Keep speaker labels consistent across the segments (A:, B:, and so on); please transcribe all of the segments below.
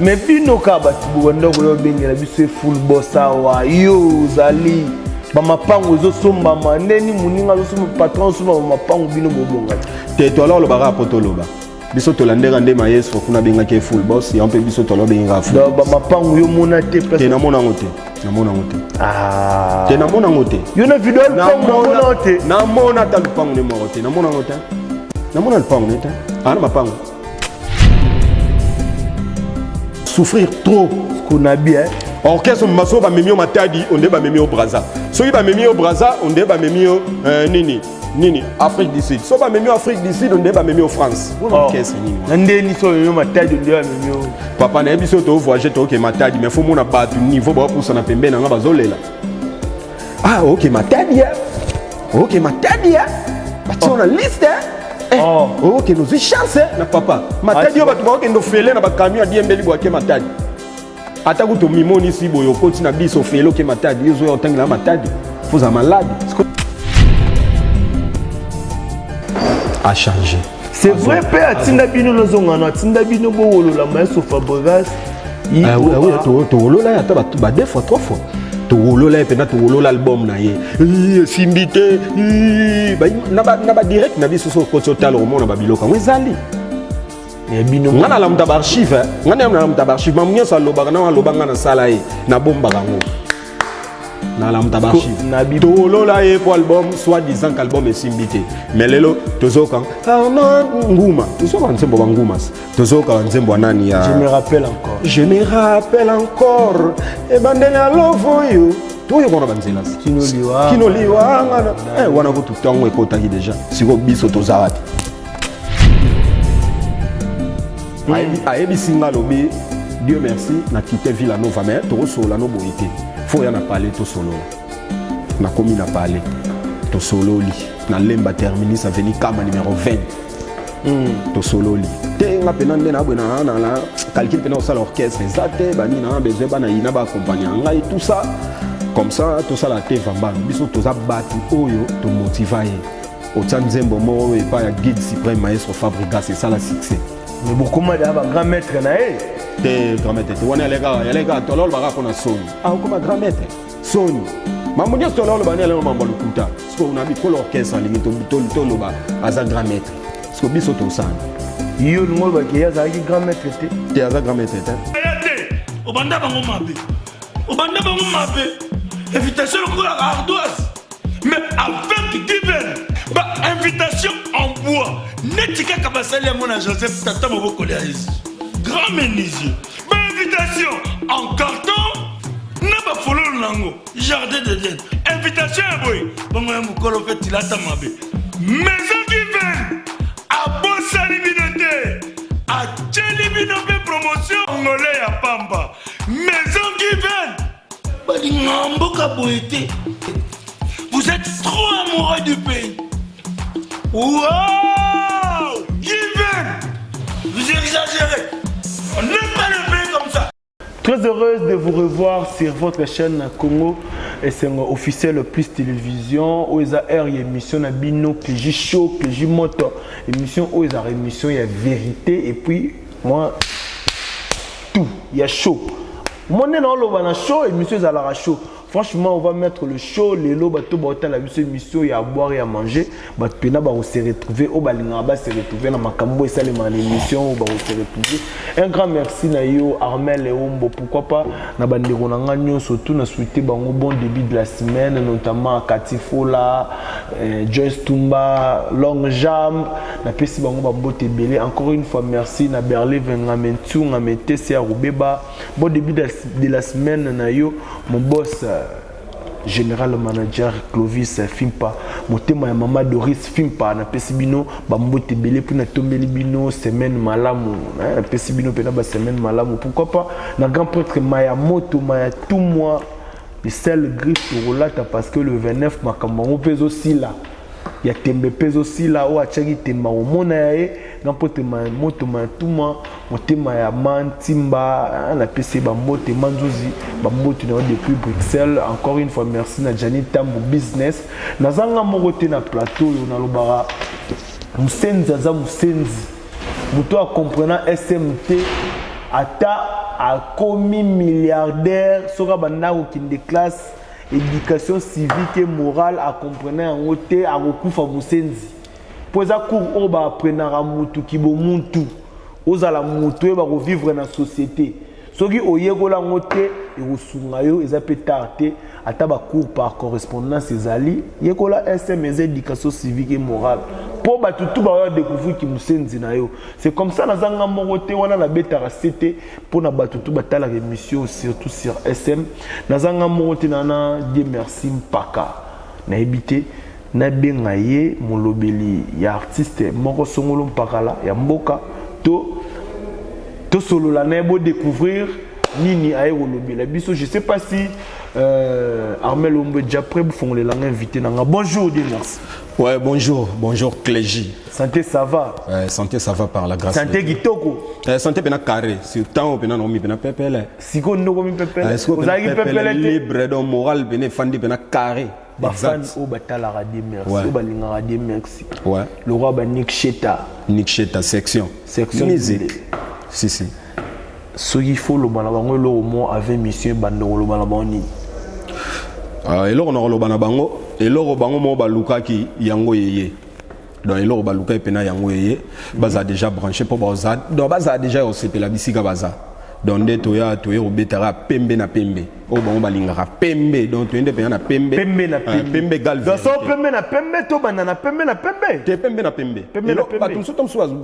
A: Mais bino kaka bato bobanda koya obengela biso full boss awa, yo ozali bamapango ezosombama ndeni, moninga azosomba, patron azosomba bamapango, bino bobonga
B: te. Toala olobaka po toloba, biso tolandeka nde maestro kuna abengaki ye full boss, yango mpe biso toala obengaka full.
A: Donc bamapango yo mona te?
B: Te, namona yango te, namona yango te.
A: Ah.
B: Te, namona yango te.
A: Yo na video ya lupango namona te.
B: Namona ata lupango ne moko te, namona yango te, namona lupango ne te, ana mapango souffrir trop.
A: Kuna bien.
B: Orchestre maso bamemi yo Matadi, onde bamemi yo Braza. Soki bamemi yo Braza, onde bamemi yo nini nini, Afrique du Sud. So bamemi yo Afrique du Sud, onde bamemi yo France. Mpona orchestre nini?
A: Na ndeni so bamemi yo Matadi, onde bamemi yo.
B: Papa, nayebi so tovoyage, tooke Matadi, mais fo mona bato niveau baopusana pembeni nanga, bazolela: "Ah, oke Matadi, oke Matadi, batie na liste." Okende ozwi chance na papa Matadi oyo, bato baokende ofele na bacamion ya diembeli boake Matadi. Ata kutu omimonisi boye, okoti na biso ofele, oke Matadi, yo ozoya otangela Matadi, fozala malade achange.
A: C'est vrai mpe atinda bino, nazongana, atinda bino bowolola maestro Fabregas.
B: Towolola ye ata ba deux fois, trois fois, towolola ye mpenza, towolola album na ye esimbi te na badirect na biso. So okoti otala, omona babiloko yango ezali. Nga nalamuta baarchive, nga nde nalamuta baarchive. Mamu nyonso alobaka na aloba, nga nasala ye, nabombaka yango, nalamuta baarchive. Towolola ye po album, soit disant que album esimbi te, mais lelo tozoka nguma, tozoka nzembo banguma, tozoyoka nzembo ya nani ya
A: Je me rappelle encore.
B: Je me rappelle encore, ebandeli ya love oyo toyoka na banzela.
A: Kino
B: liwangana wana kutu ntango ekotaki déjà. Sikoyo biso toza wapi? Ayebisi nga, alobi: "Dieu merci, na quitté Villa Nova, mais tokosolola no boye te, fo oya na palais tosolola." Nakomi na palais, tosololi na Lemba, terminus avenue Kama numéro 20. Tosololi te, nga mpena nde naboye na calcul mpena kosala orchestre eza te, banini na besoin bana yina baaccompagne ya ngai, tout ça comme ça, tosala te vambano. Biso toza bato oyo tomotiva ye, otia nzembo moko epai ya guide suprême maestro Fabrigas, esala succès.
A: Mais bokoma deya bagrand maître na ye?
B: Te, grand maître te. Wana yaleka yaleka, tola olobaka mpona soni. Ah, okoma grand maître, soni, mambo nyonso tola oloba ni alelo, mambo ya lokuta. Sikoyo na bikolo orchestre alingi toloba aza grand maître, siko biso tosana.
A: Yo olingo olobaki ye azalaki grand maître te?
B: Te, aza grand maître te.
C: Aya te, obanda bango mabe, obanda bango mabe, invitation lokola ardoise, mais avec Given, bainvitation en bois neti kaka basali yango na Joseph, tata mobokoli ya Yesu, grand menuisier, bainvitation en carton na bafololo nango, jardin d'Eden, invitation ya boye bongo ya mokolo mpe tilata mabe. Maison Given abosani bino te, atieli bino mpe promotion ngole ya pamba. Maison Given balingaka mboka boye te. Vous êtes trop amoureux du pays. Wow, Given, vous exagérez, on n'aime pas le pays comme ça.
A: Très heureuse de vous revoir sur votre chaîne Congo et c'est officiel plus télévision oyo eza heure ya émission na bino Clégie Show, Clégie Moto, émission oyo eza émission ya vérité et puis moi tout ya show monde na oloba na show, émission ezalaka show. Franchement, on va mettre le show lelo. Bato baotala biso, émission ya boire et à manger, bato mpena bakose retrouver, oyo balingaka base retrouver na makambo esalemaka na émission oyo bakose retrouver. Un grand merci na yo Armel Eombo, pourquoi pas na bandeko na nga nyonso tout, na souhaité bango bon début de la semaine, notamment Kati Fola, Joyce Tumba, Long Jambe, napesi bango bambote ebele. Encore une fois, merci na Berlin Vengamentu Ngametesi ya Rubeba. Bon début de la semaine na yo, mon boss général manager Clovis Fimpa, motema ya mama Doris Fimpa. Napesi bino bambote ebele mpo natombeli bino semaine malamu, napesi bino mpena basemaine malamu. Pourquoi pas na grand prêtre Maya Moto Maya tout moi le sel griffe tokolata, parce que le 29 makambo yango mpe ezosila, ya tembe mpe ezosila, oyo atiaki tembe akomona ya ye. Grand prêtre Maya Moto Maya Tuma, motema ya Mantimba, napesi ye bambote, Manzuzi, bambote na yo depuis Bruxelles. Encore une fois, merci na Jani Tambo Business. Nazanga moko te na plateau oyo, nalobaka mosenzi aza mosenzi, moto acomprena smt ata. Akomi milliardaire soki abanda kokende classe éducation civique et morale, acomprena yango te, akokufa mosenzi, mpo eza cours oyo baaprenaka mutu kibomuntu, ozala mutu oyeba kovivre na société. Soki oyekola yango te, ekosunga yo. Eza mpe tard te, ata bacours par correspondance ezali. Yekola SM, eza éducation civique et morale, mpo bato tu baoya découvrir kimusenzi na yo. C'est comme ça. Naza nga moko te wana, nabetaka se te mpo na bato tu batalaka émission, surtout sur SM. Naza nga moko te, nana Dieu merci Mpaka. Nayebi te, nabenga ye molobeli ya artiste moko songolo mpakala ya mboka to tosolola na ye, bodécouvrir nini aye kolobela biso. Je sais pas si Armel Ombe déjà prêt. Bofongolela nga invité na nga. Bonjour, Dieu merci.
B: Ouais, bonjour, bonjour Clégie.
A: Santé, ça va?
B: Santé, ça va par la grâce
A: Santé
B: de Dieu.
A: Kitoko.
B: Santé pena carré, sur temps pena no mi pena pepele.
A: Sikoyo ndoko mi pepele.
B: Sikoyo pena
A: Ozalaki
B: pepele
A: pepele te.
B: Libre donc moral pena fandi pena carré.
A: Bafan
B: Exact.
A: oyo batalaka Dieu merci, oyo balingaka Dieu merci, le roi banik Sheta.
B: Nick Sheta section.
A: Section.
B: Musique. Si si.
A: Soki fo oloba na bango eloko mo ave mission ebanda, koloba na bango nini?
B: Eloko na koloba na bango, eloko bango moko balukaki yango yeye. Donc eloko balukaki pena yango yeye, bazala déjà branché mpo baza, donc bazala déjà kosepela bisika baza. Donc nde toya, toye kobetaka pembe na pembe oyo bango balingaka pembe. Donc toye nde mpenza na pembe.
A: Pembe na
B: Ah,
A: pembe.
B: Pembe gal.
A: Donc so
B: Vérité.
A: pembe na pembe, tobanda na pembe na pembe.
B: Te, pembe na pembe.
A: Pembe na pembe.
B: Bato mosusu to mosusu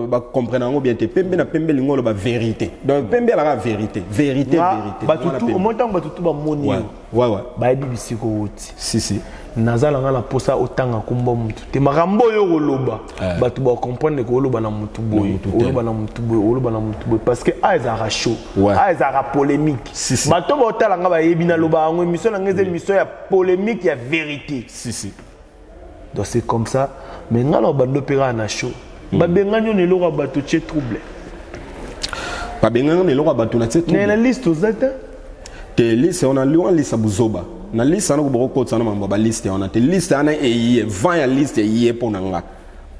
B: bacomprendre yango bien te. Pembe na pembe elingi oloba vérité. Donc pembe alaka vérité, vérité, vérité.
A: Bato
B: Wana
A: tu
B: pembe.
A: omoi ntango bato tu bamoni yo, bayebi bisika owuti.
B: Si si.
A: Naza na nga na mposa otanga nkombo mutu te. Makambo oyo koloba, bato bacomprendre ke oloba na mutu boye,
B: mutu te.
A: oloba na mutu boye, oloba na mutu boye, parce que a ezalaka chaud, a ezalaka polémique.
B: Si, si.
A: Bato baotala nga bayebi naloba yango. Émission na nga eza émission ya polémique, ya vérité.
B: Si si.
A: Donc c'est comme ça. Mais nga na bando mpe kaka na show, babengani yo na eloko ya bato tie trouble.
B: Babenganga na eloko ya bato na tie.
A: Na liste oza te.
B: Te, liste wana liwa liste ya buzoba. Na liste wana bokokotisa na mambo ya baliste wana te. Liste wana eye, vent ya liste eye mpo na nga.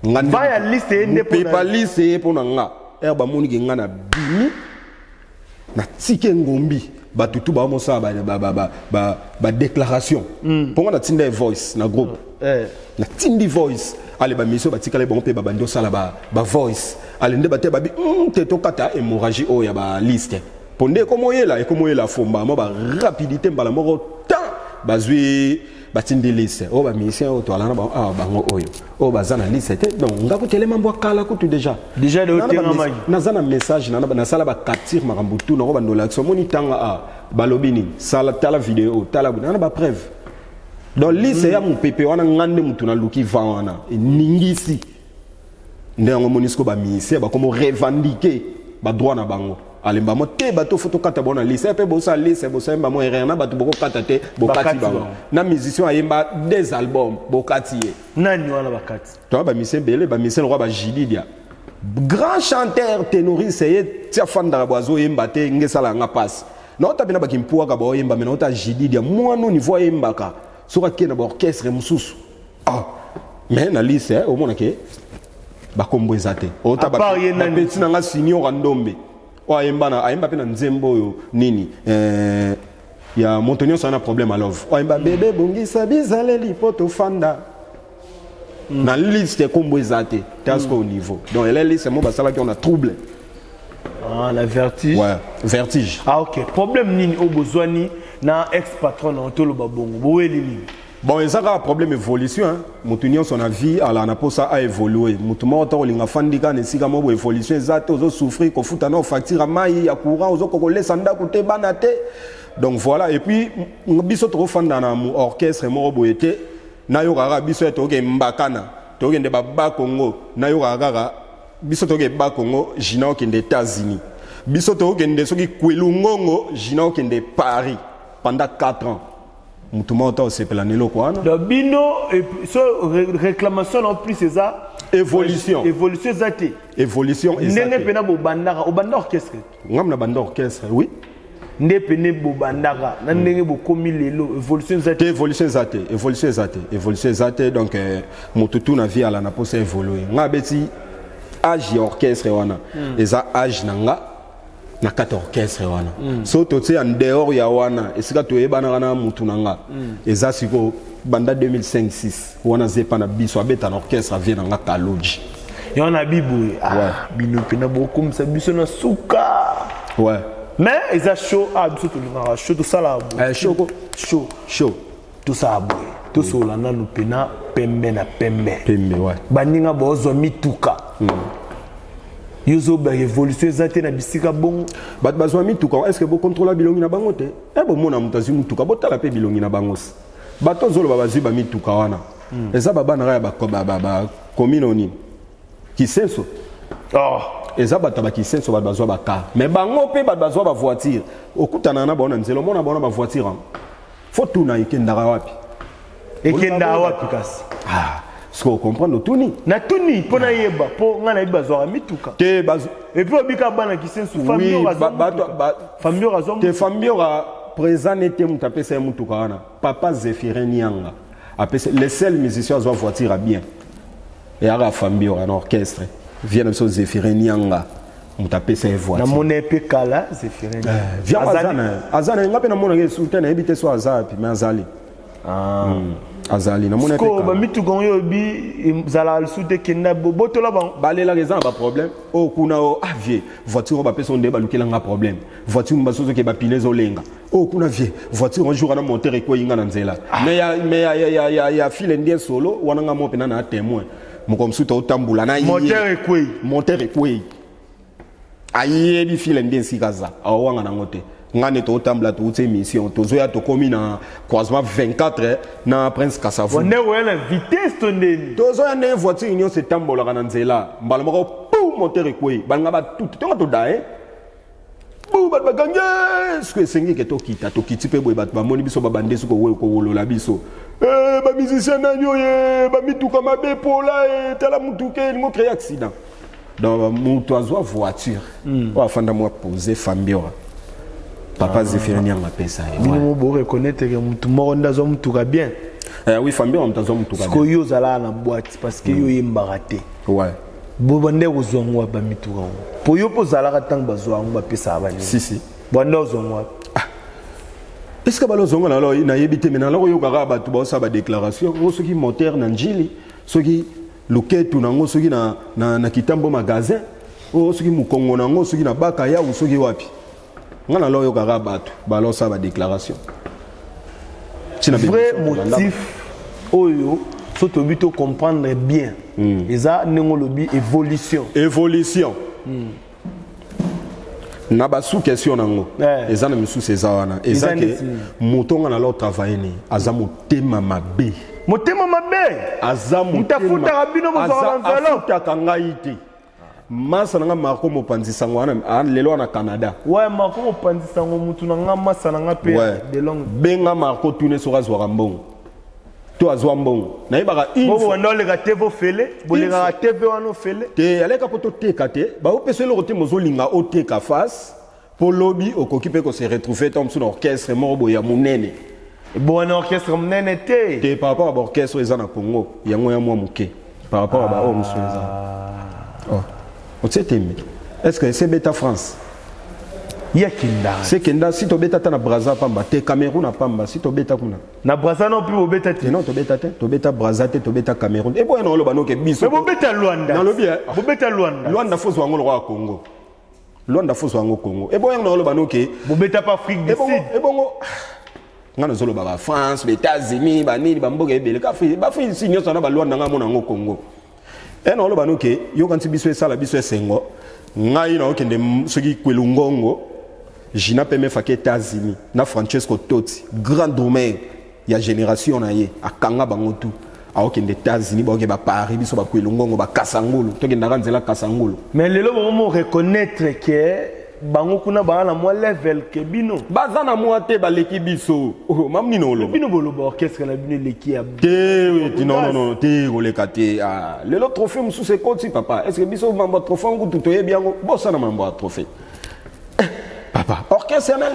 B: Nga
A: Vent ya liste eye nde mpo na
B: Mopepa
A: yo.
B: liste eye mpo na nga. Ere bamoniki nga na bimi, natiki ngombi, bato tu baomosala badéclaration mpo nga natinda ye voice na groupe. Natindi voice ale, bamisio batikali bango mpe babandi osala bavoice ale nde bate babi te tokata hémorragie oyo ya baliste mpo nde ekomoyela ekomoyela fomba mo barapidité mbala moko tan bazwi batindi liste oyo bamusicien oyo toala na bango awa, bango oyo oyo baza na liste te. Donc nga kutelema mbwa kala kutu déjà.
A: Déjà de
B: Nana
A: otengamaki.
B: Naza na message, nasala bacapture makambo tu nango bandolakisa. Omoni ntanga a balobi nini, sala tala video oyo, tala boye, nana bapreuve. Donc liste ya mopepe wana, nga nde motu naluki vent wana eningisi nde yango. Omoni siko bamusicien bakomo revendiquer badroit na bango. Alemba mo te, bato fo tokata bango na liste mpe bosala liste, bosayemba mo erreur na bato bokokata te, bokati
A: Bakati
B: bango.
A: bango.
B: Na musicien ayemba des albums, bokati ye.
A: Nani wana bakati?
B: Toa bamusicien ebele, bamusicien lokwa bajididia, grand chanteur ténoriste, ye ti afandaka bo azoyemba te. Nge esala yanga mpasi naota mpena bakimpuaka baoyemba me naota jididia mwana niveau ayembaka soki akei na baorchestre mosusu. Ah, mais na liste omona ke bakombo eza te. Ota
A: À part ye nani?
B: bapeti na nga senior Ndombe oyo ayemba na ayemba mpe na nzembo oyo nini, ya moto nyonso aza na problème ya love, oyo ayemba bebe bongisa bizaleli mpo tofanda. Na liste kombo eza te te asko au niveau. Donc ele liste mo basalaki on a trouble.
A: Ah, la vertige.
B: Ouais, vertige.
A: Ah ok, problème nini oyo bozwani na ex patron na toloba bongo, boweli nini?
B: Bon, eza kaka problème évolution, hein. Motu nyonso na vie ala na mposa aévolue. Motu moko ta kolinga afandi kaka na esika moko boye, évolution eza te, ozosouffrir kofuta na facture ya mai, ya courant, ozokoka kolesa ndako te, bana te. Donc voilà. Et puis biso tokofanda na orchestre moko boye te. Nayoka kaka biso tokoke mbakana, tokokende baba Congo. Nayokaka kaka biso tokoke ba Congo, Jina okende États-Unis, biso tokokende soki Kwelungongo, Jina okende Paris pendant 4 ans. Motu moko ta osepela na eloko wana.
A: Donc bino so réclamation na plus eza
B: Évolution.
A: Évolution eza te.
B: Évolution eza
A: Ndenge
B: te.
A: mpena bobandaka, obanda orchestre?
B: Ngam na banda orchestre, oui.
A: Nde pene bobandaka na ndenge bokomi lelo, évolution eza
B: Te.
A: Te.
B: Évolution eza te, évolution eza te, évolution eza te. Donc motu tu na vie ala na mposa évolue. Nga abeti age ya orchestre wana eza age na nga. Na kati ya orchestre wana mm. So totie en dehors ya wana esika toyebanaka na mutu na nga mm. Eza sikoyo banda 2005 6 wana zepa na biso abeta na orchestre avie na nga Kaloji.
A: Yango na biboye ah,
B: Ouais.
A: Bino mpena bokomisa biso na suka.
B: Ouais.
A: Mais eza show, ah, biso tolingaka show, tosalaka boye.
B: Eh, show ko.
A: Show.
B: Show.
A: Tosala boye, tosolola nanu mpena pembe na pembe.
B: Pembe, ouais.
A: Baninga baozwa mituka, yo ozoba évolution eza te na bisika bongo.
B: Bato bazwa mituka, est ce que bokontrola bilongi na bango te? E bomona moto azwi mutuka, botala mpe bilongi na bango si. Bato ozoloba bazwi bamituka wana, eza babana kaka ya bakomine nini, Kisenso.
A: Oh.
B: Eza bato ya bakisenso, bato bazwa bacar, mais bango mpe bato bazwa bavoiture, okutana na bango na nzela, omona bango na bavoiture yango, fo tuna ekendaka wapi.
A: Ekendaka wapi kasi?
B: Ah, ce que ocomprendre, otuni.
A: Natuni mpo nayeba, mpo ngai nayebi bazwaka mituka.
B: Te, bazo
A: Et puis obika bana Kisensu, famille oyo azwa mutuka. Famille oyo azwa.
B: Te, famille oyo présent nete moto apesa ye mutuka wana, papa Zéphirin Nianga apesa. Le seul musicien azwa voiture ya bien eyaka famille oyo na orchestre, vie na biso Zéphirin Nianga, moto apesa ye voiture.
A: Namona ye mpe kala, Zéphirin.
B: Viens, aza na aza na nga mpe namonaka esu te, nayebi te so aza wapi, mais azali. Azali, namoni.
A: Sikoyo bamituka oyo oyebi ezalaka lisusu te, kenda botola bango.
B: Balelaka, eza na baproblème oyo kuna o, ah vie, voiture oyo bapesa nde balukelanga problème, voiture basosoke bapine ezolenga oyo kuna, vie, voiture un jour wana moteur ekwei nga na nzela. Mais ya mais ya ya ya ya, ya file ndien solo wana, nga mo mpena na témoin, moko mosusu totambola na ye.
A: Moteur ekwei.
B: Moteur ekwei, ayebi file nde esika aza, awanga nango te. Nga nde totambola, touti émission, tozoya, tokomi na croisement 24 na Prince Kasavu.
A: Nde oya na vitesse to ndeni?
B: Tozoya ndenge voiture nyonso etambolaka na nzela, mbala moko pu, moteur ekwei, balinga batutu tonga toda e bu, bato bakangi. Soki esengi ke tokita, tokiti mpe boye, bato bamoni biso, babande soki kowolola biso: "Eh, bamusicien nani oyo, bamituka mabe pola e, tala mutuka elingo créer accident." Donc moto azwa voiture oyo afanda mwa pose, Fambiora, papa Zéphirin Nianga apesa ye.
A: Bino mo boreconnaître ke motu moko nde azwa mutuka bien?
B: Eh, oui, Fambiora moto azwa mutuka bien.
A: Sikoyo yo ozalaka na boîte, parce que yo oyembaka te.
B: Ouais.
A: Bo bande kozwa yango wapi bamituka yango? Po yo mpo ozalaka, ntango bazwa yango, bapesaka banini?
B: Si si.
A: Bande ozwa yango wapi?
B: Est ce que balozonga na lo, nayebi te, mais naloko oyokaka bato baosala badéclaration o, soki moteur na Njili, soki luketu nango, soki na Kitambo magasin o, soki mokongo nango, soki na baka yau, soki wapi, nga na lo oyokaka bato balosala badéclaration. Ntina
A: vrai
B: bémission tolanda.
A: Motif oyo so toyebi, to comprendre bien, eza ndenge olobi, évolution.
B: Évolution na basu question nango. Eza na misusu, eza wana, eza
A: Eza
B: ke
A: neti nini?
B: Moto nga na lo travaille ne aza motema mabe.
A: Motema mabe.
B: Aza
A: Moto afutaka bino, bozwaka ba enveloppe.
B: Afutaka ngai te, masa na nga Marco mopanzi sango wana, lelo wana Canada.
A: Ouais, Marco mopanzi sango, mutu na nga, masa na nga mpe.
B: Ouais.
A: De longue.
B: Benga Marco, tune soki azwaka mbongo to azwa mbongo, nayebaka une
A: bo
B: fois.
A: Banda oleka TV ofele, bolekaka TV wana ofele.
B: Te, aleka mpo toteka te, baopesa eloko te, mozolinga oteka face mpo lobi okoki mpe kose retrouver ntango mosusu na orchestre moko boye ya monene.
A: Bo wana orchestre monene te.
B: Te, par rapport à baorchestre oyo eza na Congo, yango ya mwa moke par rapport à baoyo mosusu eza. Oh. Otie tembe, est ce que ese beta France?
A: Ye akendaka.
B: Se kenda, si tobeta ata na Braza pamba te, Cameroun na pamba, si tobeta kuna.
A: Na Braza no mpe bobeta
B: te.
A: Te?
B: Non, tobeta te, tobeta Braza te, tobeta Cameroun eboya na oloba noke biso
A: me bobeta Lwanda.
B: Nalobi, eh.
A: Bobeta Lwanda.
B: Lwanda fo zwa yango lokola Congo, Lwanda fo zwa yango Congo, eboyanga na oloba noke.
A: Bobeta pa Afrique du
B: Ebongo
A: Sud.
B: Ebongo nga nazoloba bafrance, baÉtats-Unis, banini, bamboka ebele, baafrike si nyonso wana, balwanda nga mona yango Congo e na oloba noke yokanisi biso, esala biso esengo. Ngai naokende soki Kwelungongo Gina mpe mefaki États-Unis na Francesco Toti, grand drummer ya génération na ye, akanga bango tu, aokende États-Unis, baoke baparis, biso bakwelungongo, bakasangulu, tokendaka nzela Kasangulu.
A: Mais lelo bango mo reconnaître ke bango kuna baa na mwa level ke bino.
B: Baza na mwa te, baleki biso. Oh, mamu nini oloba?
A: Bino boloba orchestre na bino eleki ya
B: te te, non, non, non, te, koleka te. Ah, lelo trophée mosusu ekoti, papa. Est ce que biso mambo ya trophée yango kutu toyebi yango? Bosana mambo ya trophée. Eh, papa, orchestre yana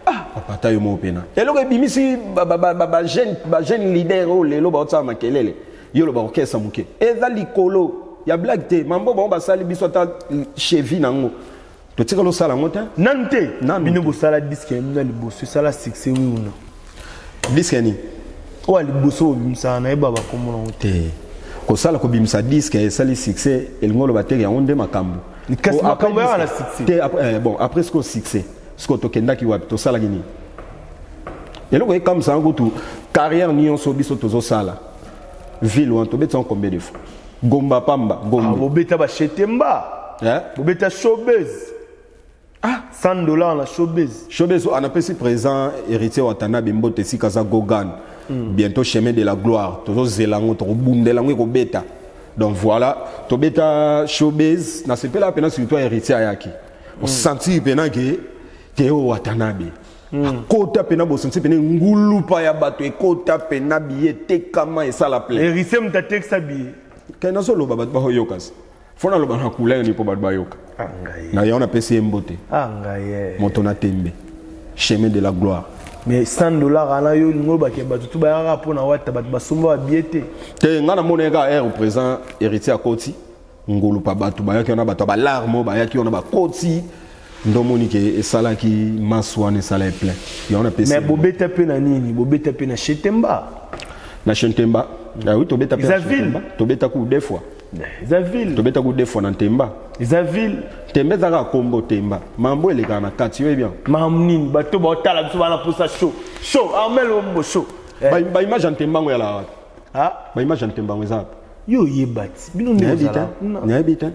B: ah papa, ata yo moko mpena eloko ebimisi bajeune leader oyo lelo baotisala makelele, yo loba orchestre moke eza likolo ya blague te. Mambo bango basali biso, ata cheville nango. Totikala osala yango te.
A: Nanu te.
B: Nanu
A: Bino
B: te.
A: bosala disque ya bino ya liboso esala succès oui ou non?
B: Disque ya nini?
A: Oyo ya liboso bobimisaka nayeba bakombo nango te.
B: Te. Kosala kobimisa disque esali succès elingi oloba te yango nde makambo.
A: Kasi
B: Po après
A: makambo yaka na
B: disque-
A: succès.
B: Te après, bon après sikoyo succès sikoyo tokendaki wapi tosalaki nini? Eloko ekamwisaka kutu carrière nyonso biso tozosala ville wana tobeti yango combien de fois? Gomba pamba
A: Ah,
B: Gombe.
A: bobeta ba Chetemba.
B: Eh?
A: Bobeta showbiz.
B: Ah,
A: $100 na showbiz.
B: Showbiz anapesi présent héritier Watanabe mbote esika aza Gogan. Bientôt chemin de la gloire. Tozozela yango tokobundela yango ekobeta. Donc voilà, tobeta showbiz na sepela pena surtout héritier ayaki. Osentir pena ke Théo Watanabe. Akota pena bosentir pena ngulupa ya bato ekota pena billet tekama esala plein.
A: Héritier moto atekisa billet.
B: Ke nazoloba bato bakoyoka se. Fo naloba na couleur ni mpo bato bayoka.
A: Ah ngai.
B: Na yango napesi ye mbote.
A: Ah ngai. Eh.
B: Moto na tembe. Chemin de la gloire.
A: Mais $100 wana yo olingi olobaka bato tu bayaka mpona wata bato basomba babie te.
B: Te nga namoni kaka air présent héritier akoti ngulupa bato bayaki wana bato ya balarme oyo bayaki wana bakoti ndomoni ke esalaki masse wana esala ye plein yango napesi
A: Mais
B: ye mbote.
A: bobeta mpe na nini? Bobeta mpe na Chetemba.
B: Na chez Ntemba. Ah oui, tobeta mpe
A: Eza
B: na chez
A: ville.
B: Ntemba. Tobeta ku deux fois.
A: Eza ville.
B: Tobeta ku deux fois na Ntemba.
A: Eza ville.
B: Temba ezaka kombo Temba. Mambo elekaka na kati yo bien.
A: Makambo nini bato baotala biso bana posa show. Show Armel Ombo show. Eh.
B: Ba ba image ya Ntemba ngo yala wapi?
A: Ah,
B: Ba image ya Ntemba ngo eza wapi?
A: yo oyeba ti bino nde
B: Nayebi te.
A: bozala kuna.
B: Nayebi te.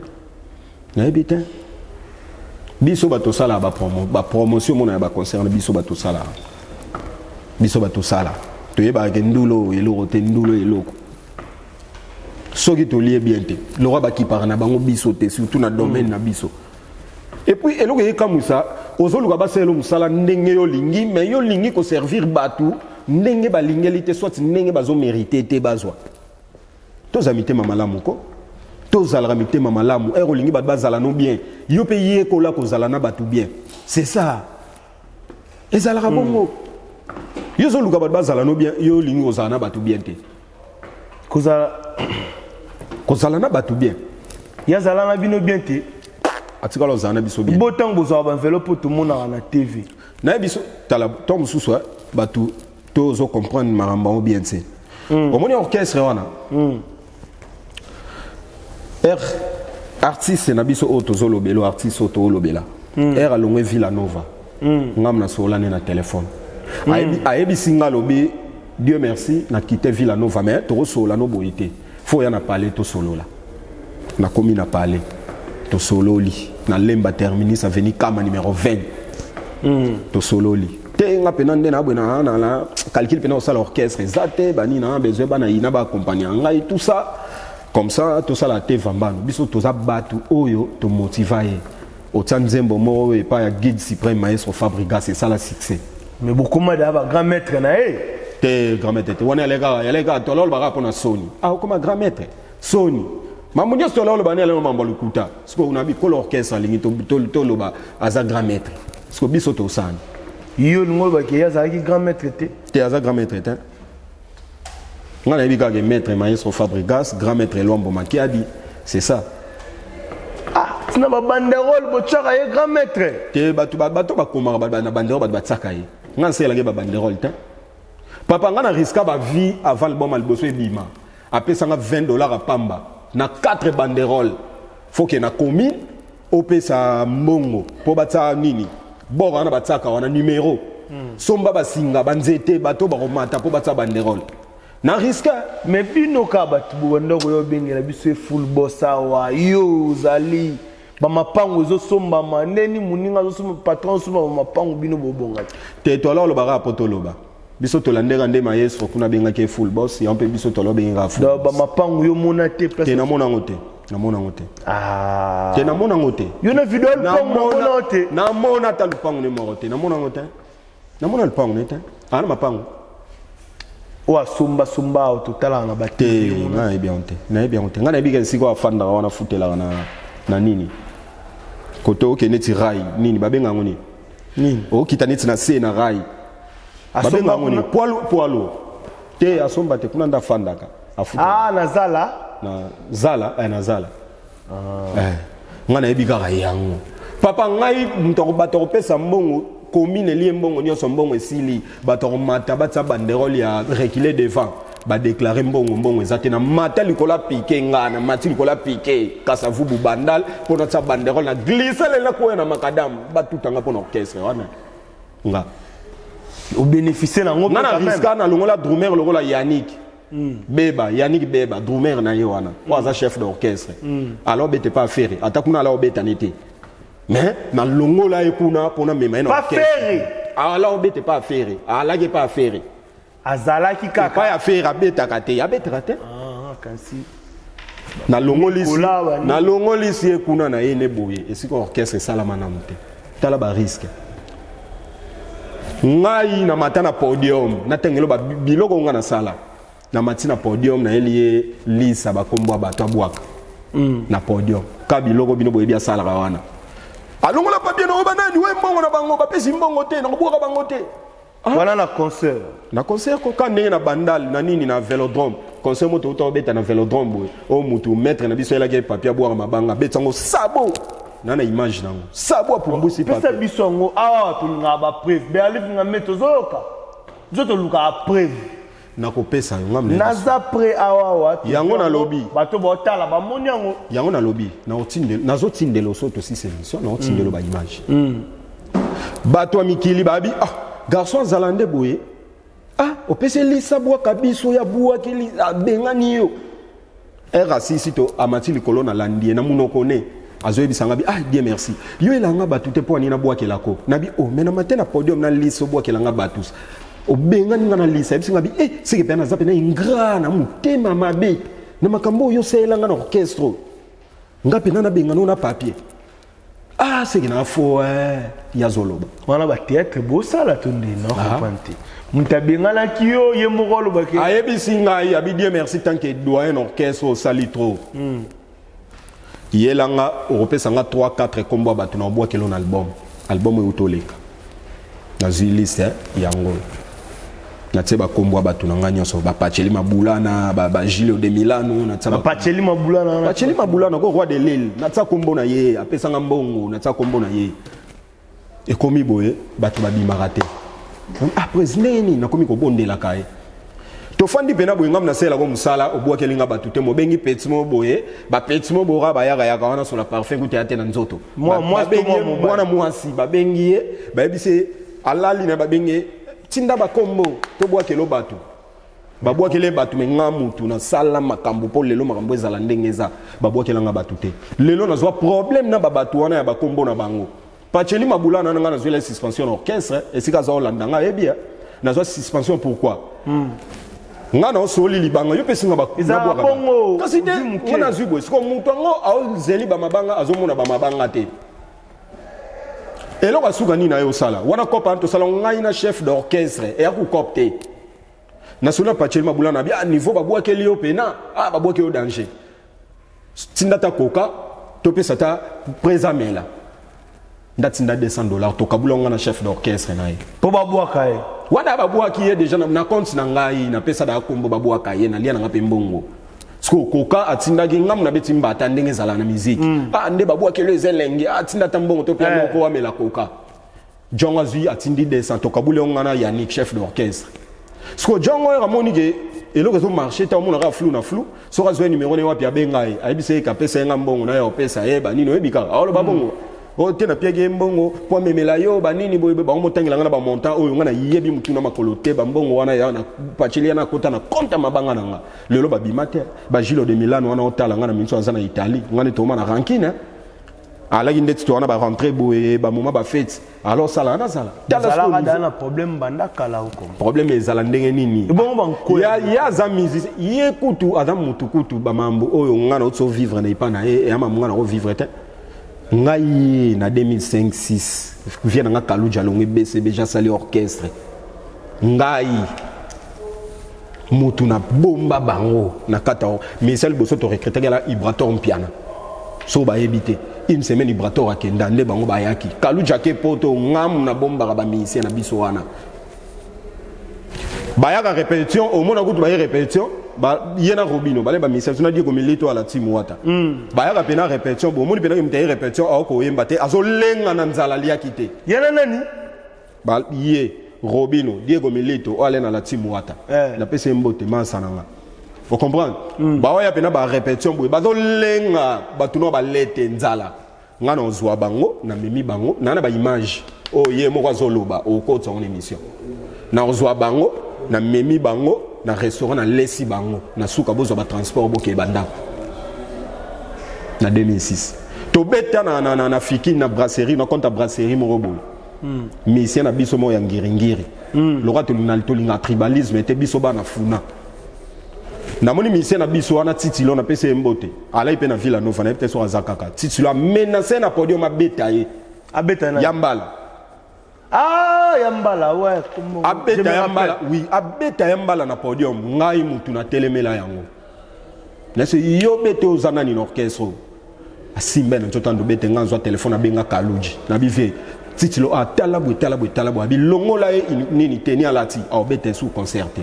B: Nayebi te. Biso bato osala ba promo, ba promotion mona ya ba concert na biso bato osala. Biso bato osala. Toyebaka ke ndulo eloko te ndulo eloko. Soki tolie bien te. Lora bakipaka na bango biso te surtout na domaine na biso. Et puis eloko ekamwisa ozoluka basalela mosala ndenge yo olingi mais yo olingi koservir bato ndenge balingeli te soit ndenge bazomérite te bazwa. Toza mitema malamu ko. Tozalaka mitema malamu ere olingi bato bazala no bien yo mpe yekola kozala na bato bien c'est ça ezalaka bongo. Yo ozoluka bato bazala no bien yo olingi kozala na bato bien te.
A: Kozala
B: kozala na bato bien.
A: Ye azala na bino bien te.
B: Atikala kozala na biso bien.
A: Bo ntango bozwaka baenveloppe oyo tomonaka na TV.
B: Nayebi biso tala ntango mosusu bato tozo comprendre makambo yango bien te. Omoni orchestre wana r artiste na biso oyo tozolobela artiste oyo toolobela r alongwe Villa Nova ngam na solola ne na telefone ayebisi nga alobi Dieu merci na quitté Villa Nova mais tokosolola no boye te fo oya na palais tosolola. Nakomi na palais tosololi na Lemba terminus avenue Kama numéro 20 tosololi te nga mpena nde naboye na na na calcul mpena kosala orchestre eza te banini na besoin bana yina baakompagne ngai tout ça comme ça tosala te vambano biso toza bato oyo tomotiva ye otia nzembo moko oyo epai ya guide suprême maestro Fabrigas esala succès.
A: Mais bokoma da ba grand maître na ye.
B: Te grand maître te wana yaleka yaleka tololobaka mpona soni ah okoma grand maître soni mambo nyonso tololoba ne alelo mambo ya lokuta sikoyo na bikolo orchestre alingi toloba aza grand maître sikoyo biso tosani.
A: Yo olingi olobaki ye azalaki grand maître te.
B: Te aza grand maître te nga nayebi kaka maître maestro Fabrigas grand maître Elwambo Makiadi c'est ça.
A: Ah tina babanderole botiaka ye grand maître.
B: Te bato bato bakomaka na banderole bato batiaka ye nga nasalelaki babanderole te papa nga na riska bavie avant album ya liboso ebima apesanga $20 ya pamba na 4 banderole faut ke na commune opesa mbongo mpo batia nini bor wana batiaka wana numero somba basinga banzete bato bakomata mpo batia banderole na risque.
A: Mais bino kaka bato bobanda koya obengela biso ye full boss awa yo ozali bamapango ezosombama ndeni moninga azosomba patron azosomba bamapango bino bobonga te.
B: Te toala olobaka po toloba biso tolandeka nde maestro kuna abengaki ye full boss yango mpe biso toala obengaka full
A: Donc
B: boss.
A: bamapango yo mona te place.
B: Te namona yango te namona yango te.
A: Ah.
B: Te namona yango te.
A: Yo na video ya lupango namona yo te.
B: Namona ata lupango ne moko te namona yango te namona lupango ne te ana mapango
A: oyo asombasomba awa totalaka na
B: te
A: batv.
B: Nga nayebi yango te nayebi yango te nga nayebi ke esika oyo afandaka wana afutelaka na, na nini kote okende neti rai nini babenga yango nini
A: Nini?
B: Okita neti na se na rai babenga yango nini poids lourd te asomba te kuna nde afandaka afutelaka.
A: Ah nazala
B: Na zala na zala. Eh, nga nayebi kaka yango. Papa, ngai moto bato akopesa mbongo, commune elie mbongo nyonso, mbongo esili, bato akomata batia banderole ya reculer devant, badéclarer mbongo, mbongo eza te. Na mata likolo ya piquet, nga na mati likolo ya piquet Kasavubu Bandal mpo natia banderole, na glisse lela koya na macadam, batutanga mpo na orchestre wana nga.
A: Obénéficie nango.
B: Nga na risquer, nalongola drummer lokola Yannick Beba. Yannick Beba, drummer na ye wana oyo aza chef d'orchestre, alors obete pa Ferre, ata kuna ala obetani te, mais nalongola ye kuna mpona mema ye na
A: Pa
B: orchestre.
A: Ferre.
B: Ala obete pa Ferre, alaki pa Ferre.
A: Azalaki
B: epai
A: kaka
B: ya Ferre abetaka te, abetaka te.
A: Ah, kasi
B: Nalongolisi
A: Nicolas Wani.
B: Nalongolisi ye kuna na ye ne boye esika orchestre esalama nanu te. Tala barisque. Ngai na mata na podium, natengelo biloko nga nasala. Na mati na podium, nayeli ye lisa bakombo ya bato abwaka na podium ka biloko bino boyebi asalaka wana. Alongola papier na oyo banani we mbongo na bango, bapesi mbongo te, nakobwaka bango te.
A: Wana na concert?
B: Na concert koka ndenge na Bandal na nini na Vélodrome, concert moto uta obeta na Vélodrome boye, oyo mutu maître na biso ayelaki ye papier abwaka mabanga, abeti yango sabo na image nango, sabo apumbusi
A: Pesa
B: papier.
A: biso yango awa, tolingaka bapreuve. Berlive nga me tozoyoka biso, tolukaka preuve.
B: Nakopesa yo nga.
A: Naza prêt awawa.
B: Yango nalobi.
A: Bato baotala bamoni yango.
B: Yango nalobi, nazotindela oso tosisa émission, naotindela baimage. Bato ya mikili babi: "Ah, garçon azala nde boye. Ah, opesi elisa bwaka biso ya bwaki, abengani yo." Ere asisi to amati likolo, nalandi ye na munoko ne azoyebisanga bi: "Ah, Dieu merci, yo elanga bato te mpo anini nabwakelako." Nabi: "Oh, me na mate na podium na lisa obwakelanga bato, obengani nga na lisa." Ayebisinga bi: "Eh, seke mpe naza mpena ingrat na motema mabe na makambo oyo osalelanga na orchestre, nga mpena nabengana o na papier. Ah, seke na fo ya zoloba."
A: Wana bathéâtre bosala to nde na comprendre te. Moto abenganaki yo, ye moko alobaki?
B: Ayebisi ngai abi: "Dieu merci, tant que doyen orchestre osali trop, yelanga okopesa nga 3 4 kombo ya bato na obwakelo na album." Album oyo toleka, nazwi liste yango, natie bakombo ya bato na ngai nyonso: bapacheli Mabulana, bagilio de Milano, natia.
A: Bapacheli Mabulana wana?
B: Pacheli Mabulana ko, roi de Lille, natia kombo na ye, apesanga mbongo, natia kombo na ye. Ekomi boye, bato babimaka te. Ah, président nini, nakomi kobondelaka ye. Tofandi mpena boye, ngambo nasalelako mosala, obwakeli nga bato te, mobengi peti mo boye, bapeti mo boka bayakayaka wana sola parfum kuta ya te na nzoto.
A: Mwasi to
B: Babengi ye.
A: mwa mobali?
B: Mwana mwasi. Babengi ye, bayebisi ye, alali na, babengi ye: "Tinda bakombo tobwakelo bato." Babwakeli ye bato, me nga mutu nasala makambo mpo lelo makambo ezala ndenge eza, babwakelanga bato te. Lelo nazwa problème na babato wana ya bakombo na bango. Pacheli Mabulana na nga nazwela suspension na orchestre, esika aza olanda nga ayebi ya nazwa suspension. Pourquoi nga na osoli libanga, yo pesi nga
A: Ezalaka
B: nabwaka
A: bongo,
B: kasi te.
A: ozwi moke.
B: Nga nazwi boye, siko moto yango aozeli bamabanga, azomona bamabanga te. Eloko asuka nini na ye osala wana kope wana tosala ngai na chef d'orchestre, eya kukope te. Nasoli na Pacheli Mabula na bi: "Ah, niveau babwakeli yo pena, ah, babwaki yo danger, tinda ta koka topesa ta presa mela." Ndatinda 200 $, tokabula nga na chef d'orchestre na ye.
A: Mpo babwaka ye?
B: Wana babwaki ye déjà na compte na ngai, napesa da kombo, babwaka ye, nalia nanga mpe mbongo. Siko koka atindaki ngamu, nabeti mbata ndenge ezala na miziki. Ah, nde babwakeli eza elenge, atinda ata mbongo to pia moko amela koka. Jongo azwi, atindi 200, tokabuli yango nga na Yannick, chef d'orchestre. Siko jongo oyo amoni ke eloko ezomarche te, amonaka flou na flou. Soki azwi numéro ne wapi, abenga ye, ayebisa ye kapesa ye nga mbongo na ye, opesa ye banini, oyebi kaka aoloba bongo o te, napiaki ye mbongo mpo amemela yo banini boye. Bango motangela nga na bamontant oyo nga nayebi motu na makolo te. Bambongo wana ya na pacheli ya nakota na compte ya mabanga na nga. Lelo babima te. Bagilo de Milano wana otala nga na miso, aza na Italie, nga nde toma na rancune alaki ndeti to wana barentre boye, bamoma bafete, alors sala nazala. Tala sikoyo.
A: Ezalaka daa na problème banda kala okoma.
B: Problème ezala ndenge nini?
A: Ebongo bankoya?
B: Ye aza musicien, ye kutu aza mutu kutu. Bamambo oyo nga na oti vivre na epa na ye, eya mambo nga na kovivre te. Ngai ye na 2005 6 vie na nga Kaluja alongwe BCB, asali orchestre. Ngai mutu na bomba bango na kati ya mais liboso torecrutaki ala Ibrator Mpiana. So bayebi te, une semaine Ibrator akenda nde bango bayaki. Kaluja ake poto, ngamu na bombaka bamusicien na biso wana bayaka répétition, omona kutu baye répétition. Ye na Robino bale bamusicien biso na Diego Milito ala team wata. Bayaka mpe na répétition, bomoni mpe naki moto aye répétition, aokoyemba te, azolenga na nzala, aliaki te.
A: Ye na nani?
B: Ye Robino, Diego Milito oyo ale na la team wata. Napesi ye mbote, masa na nga, ocomprendre? Baoya mpe na barépétition boye, bazolenga, bato no balete nzala. Nga na ozwa bango, namemi bango naa na baimage oyo ye moko azoloba, okotisa ngo na émission. Na ozwa bango, namemi bango na restaurant, nalesi bango, na suka bozwa batransport, bokeye bandako. Na 2006 tobeta na Fikine, na brasserie, na compte ya brasserie moko boye. Musicien na biso moko ya ngiringiri, lokola tolinga tribalisme te, biso bana funa. Namoni musicien na biso wana Titilo, napesi ye mbote, alai mpe na Villa Nova, nayebi te soki aza kaka. Titilo amenace na podium, abeta ye.
A: Abeta na
B: Ya mbala.
A: Ah, ya mbala, ouais.
B: Abeta ya mbala, oui, abeta ya mbala na podium. Ngai mutu natelemela yango, nase yo bete, oza nani na orchestre oyo? Asimba na nzoto, ando bete. Nga azwa telefone, abenga Kaluji na bivie Titilo, atala boye, tala boye, tala boye, abilongola ye nini teni alati, aobeta esu concert te.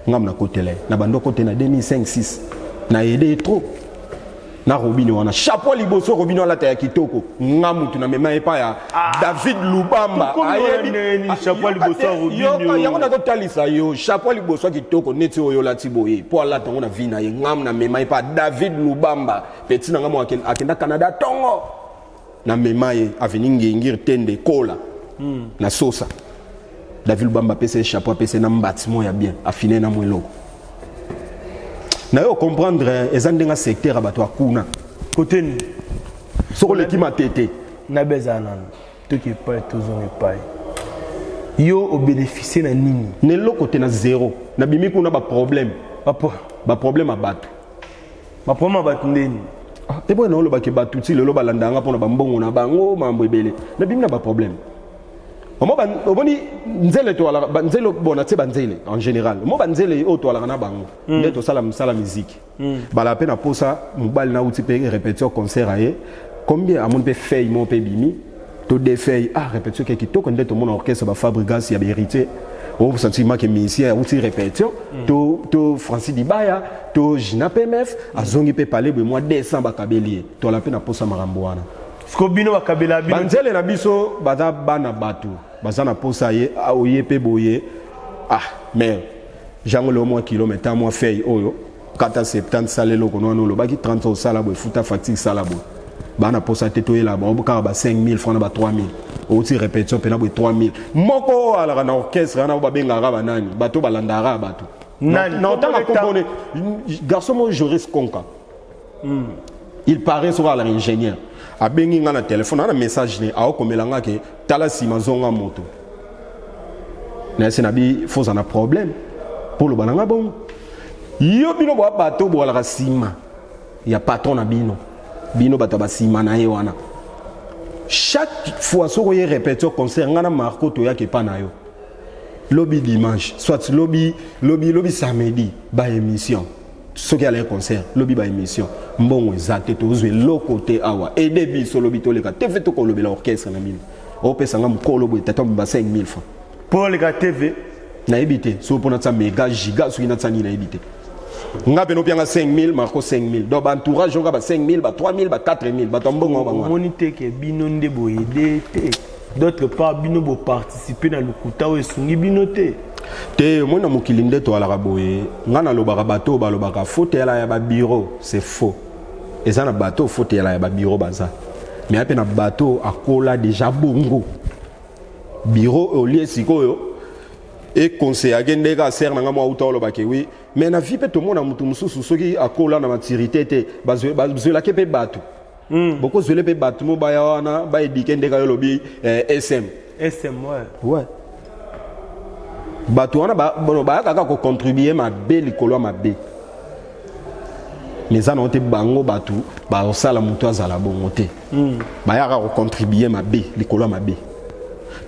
B: Ngam nakotela ye na bando kote na 2005 6, na aide ye trop na Robino wana. Chapeau liboso Robino alata ya kitoko, nga mutu na mema epa ya David Lubamba. Yango nazotalisa yo, chapeau liboso ya kitoko neti oyo olati boye, mpo alata yango na vie na ye, ngam na mema epa David Lubamba, petit na nga mo akenda Canada ntongo, na mema ye avenue Ngengir Tende kola na sosa. David Lubamba apesa ye chapeau, apesa ye na mbati mo ya bien, afine na mo eloko na yo. Comprendre, eza ndenge secteur ya bato ya kuna.
A: Kote nini?
B: Soki oleki Matete.
A: Nabe eza nano, toki epai, tozonga epai yo obénéficie na nini?
B: Na eloko te, na zéro. Nabimi kuna baproblème, baproblème ya bato.
A: Baproblème ya bato ndeni?
B: Te, boye naolobaki bato ti lelo balandanga mpona bambongo na bango, mambo ebele. Nabimi na baproblème. Omoni nzele toalaka, nzele bon, natie banzele en général, omo banzele oyo toalaka na bango nde tosala mosala miziki. Bala mpe na posa mobali, nauti mpe répétition, concert aye combien, amoni mpe feuille moko mpe ebimi to deux feuilles. Ah, répétition ke kitoko nde tomona orchestre bafabrigas ya bahéritier, osentiment ke musicien auti répétition, to Francis Dibaya to Gina PMF azongi mpe pale boye, mwa 200 bakabeli ye. Toala mpe na posa makambo wana.
A: Siko bino bakabela bino?
B: Banzele na biso baza bana bato, baza na posa ye oye mpe boye. Ah, mais jango leo mwa kilomètre, mwa feuille oyo kata 70, sala eloko no wana olobaki 30, osala boye, futa facture, sala boye. Bana posa te toyela bango kaka ba 5000 francs na ba 3000. Outi répétition mpena boye, 3000. Moko oyo alaka na orchestre wana oyo babengaka banani, bato balandaka bato.
A: Nani?
B: Na otanga kombone garçon moko, Joris Konka. Il paraît soki alaka ingénieur, abengi nga na telefone, ana message ne aokomela nga ke tala nsima, zonga moto. Nayesi na bi foza na problème mpo loba na nga bongo. Yo bino boa bato boalaka nsima ya patron na bino, bino bato ya basima na ye wana. Chaque fois soki oye répétition, concert, nga na Marco toyaka epa na yo lobi dimanche, soit lobi lobi lobi samedi baémission. Soki alaye concert lobi, baémission, mbongo eza te, tozwa eloko te awa, aide biso lobi toleka te fe tokolobela orchestre na bino. Opesanga mokolo boye, tata ba 5000 francs.
A: Mpo oleka TV?
B: Nayebi te soki mpo natia mega giga, soki natia nini, nayebi te. Nga mpe nopianga 5000, Marco 5000, donc baentourage oka ba 5000, ba 3000, ba 4000, bato ya mbongo bango.
A: Omoni te ke bino nde boyede te? D'autre part, bino boparticipe na lokuta oyo esungi bino te.
B: Te, omoni na mokili nde toalaka boye. Nga nalobaka, bato oyo balobaka faute eyala ya babureau, c'est faux. Eza na bato oyo faute eyala ya babureau baza, mais ya mpe na bato oyo akola déjà bongo. Bureau olie sikoyo econseillake nde kaka sere na nga mwa auta olobake oui, mais na vie mpe tomona motu mosusu soki akola na maturité te, bazwelake mpe bato. Bokozwele mpe bato mo baya wana baedike ndeka yo olobi sm.
A: SM, ouais.
B: Ouais, bato wana bon, bayaka kaka kocontribue mabe likolo ya mabe, mais eza nango te. Bango bato bakosala moto azala bongo te. Bayaka kocontribue mabe likolo ya mabe.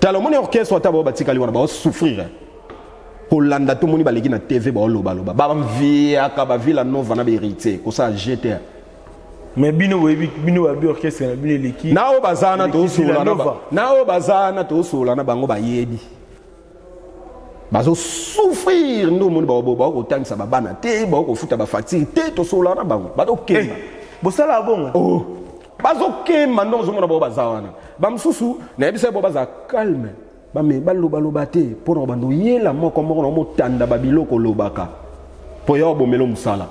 B: Tala, omoni orchestre ata bao batikali wana baosouffrir kolanda. Tomoni baleki na TV, baolobaloba, bamviaka bavilla Nova na bahéritier kosala gtr.
A: Mais bino boyebi, bino babi orchestre na bino eleki.
B: Na oyo baza wana
A: Eleki
B: tozosola
A: Villa
B: na
A: Nova.
B: Na oyo baza wana tozosola na bango, bayebi. Bazosouffrir nde omoni bakotangisa babana te, bakofuta bafacture te. Tosolola na bango, bazokemba.
A: Eh, bosala bongo?
B: Oh, bazokemba nde ozomona bao baza wana. Bamosusu nayebisa bo baza calme, bame balobaloba te mpo na kobanda oyela moko moko na omotanda babiloko olobaka mpo ya obomela mosala,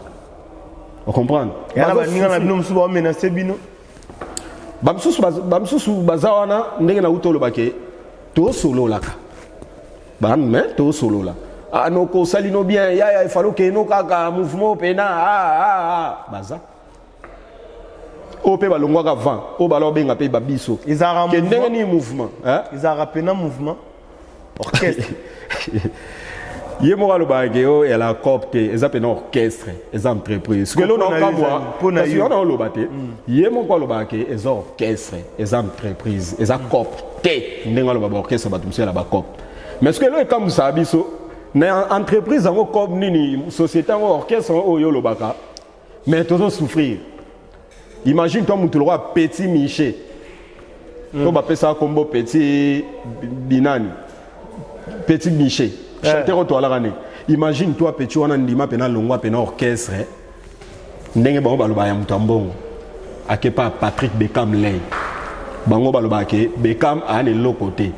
B: ocomprendre?
A: Yana baninga na bino mosusu baomenace bino?
B: Bamosusu baza wana ndenge nauti olobake, tosololaka me tosolola. Ah, noko osali no bien yaya, efali okende kaka mouvement pena. Ah, ah, ah. Baza oyo mpe balongwaka vent oyo bala obenga mpe babiso.
A: Ezalaka
B: ke ndenge nini mouvement, hein?
A: Ezalaka pena mouvement orchestre?
B: Ye moko alobaka ke oyo eyala cop te, eza pena orchestre, eza entreprise. Soki eloko naokamwa kasi wana oloba te, ye moko alobaka ke eza orchestre, eza entreprise, eza cop te. Ndenge aloba baorchestre, bato mosusu yala bacop, mais soki eloko ekambwisaka biso na entreprise yango, cop nini, société yango, orchestre oyo olobaka, mais tozosouffrir. Imagine toi, mutu lokola Petit Miché to bapesaka kombo Petit Binani, Petit Miché, chanteur oyo toalaka ne. Imagine toi, petit wana ndima pena longwa pena orchestre ndenge bango balobaka ya moto ya mbongo, akepa Patrick Beckham ley. Bango balobaka ke Beckham aya na eloko te,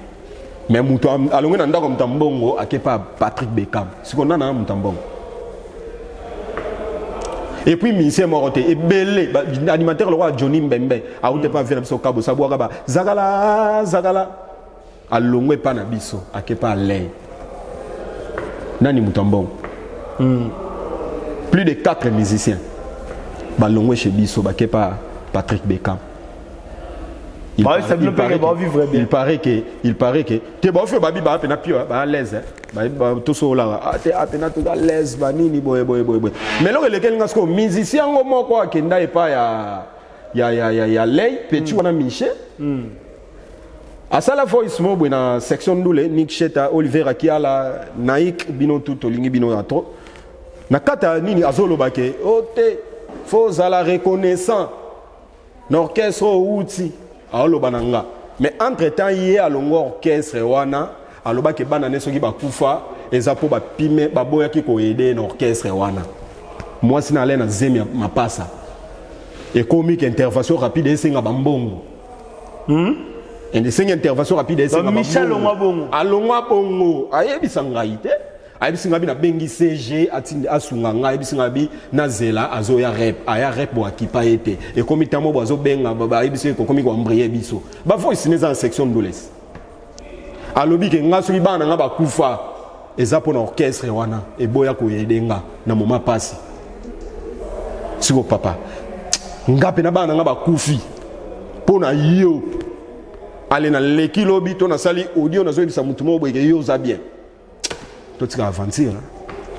B: mais moto alongwe na ndako ya moto ya mbongo, akepa Patrick Beckham. Sikoyo nana na moto ya mbongo? Et puis musicien moko te, ebele animateur lokola Johnny Mbembe auti epa vie na biso Kabosa, abwaka ba zakala zakala, alongwe epa na biso, akepa alei. Nani moto ya mbongo? Plus de 4 musiciens balongwe chez biso, bakepa Patrick Beckham. Il
A: paraît, que,
B: il paraît que te baofi babi baa pena pio ba à l'aise, tosololaka te apena toza à l'aise, banini boye boye boye boye. Mais eloko elekeli nga sikoyo, musicien yango moko akenda epa ya lei petit wana Miche, asala voice moko boye na section ndule. Nick Sheta, Oliver Akiala, Naik, bino tu tolingi bino ya trop. Na kati ya nini azoloba ke o te, faut ozala reconnaissant na orchestre oyo outi. Aoloba na nga, mais entre temps ye alongwa orchestre wana, alobaki bana ne soki bakufa eza mpo bapime baboyaki koaider na orchestre wana. Mwasi na ale na zemi ya mapasa, ekomi ke intervention rapide esenga bambongo. Esengi intervention rapide, esenga.
A: Alongwa bongo?
B: Alongwa bongo. Ayebisa ngai te, ayebisi ngai bi nabengi CG atindi asunga ngai. Ayebisi ngai bi nazela, azoya rep, aya rep bo akipa ye te. Ekomi ntango bo azobenga, bayebisi ye kokomi koembrouiller biso. Bavoice ne eza na section ndules. Alobi ke nga soki bana na nga bakufa eza mpo na orchestre wana eboya koaider nga na moma pasi. Siko papa, nga mpe na bana na nga bakufi mpo na yo. Ale naleki lobi to nasali audio, nazoyebisa motu moko boyeke yo oza bien. Totika aventure,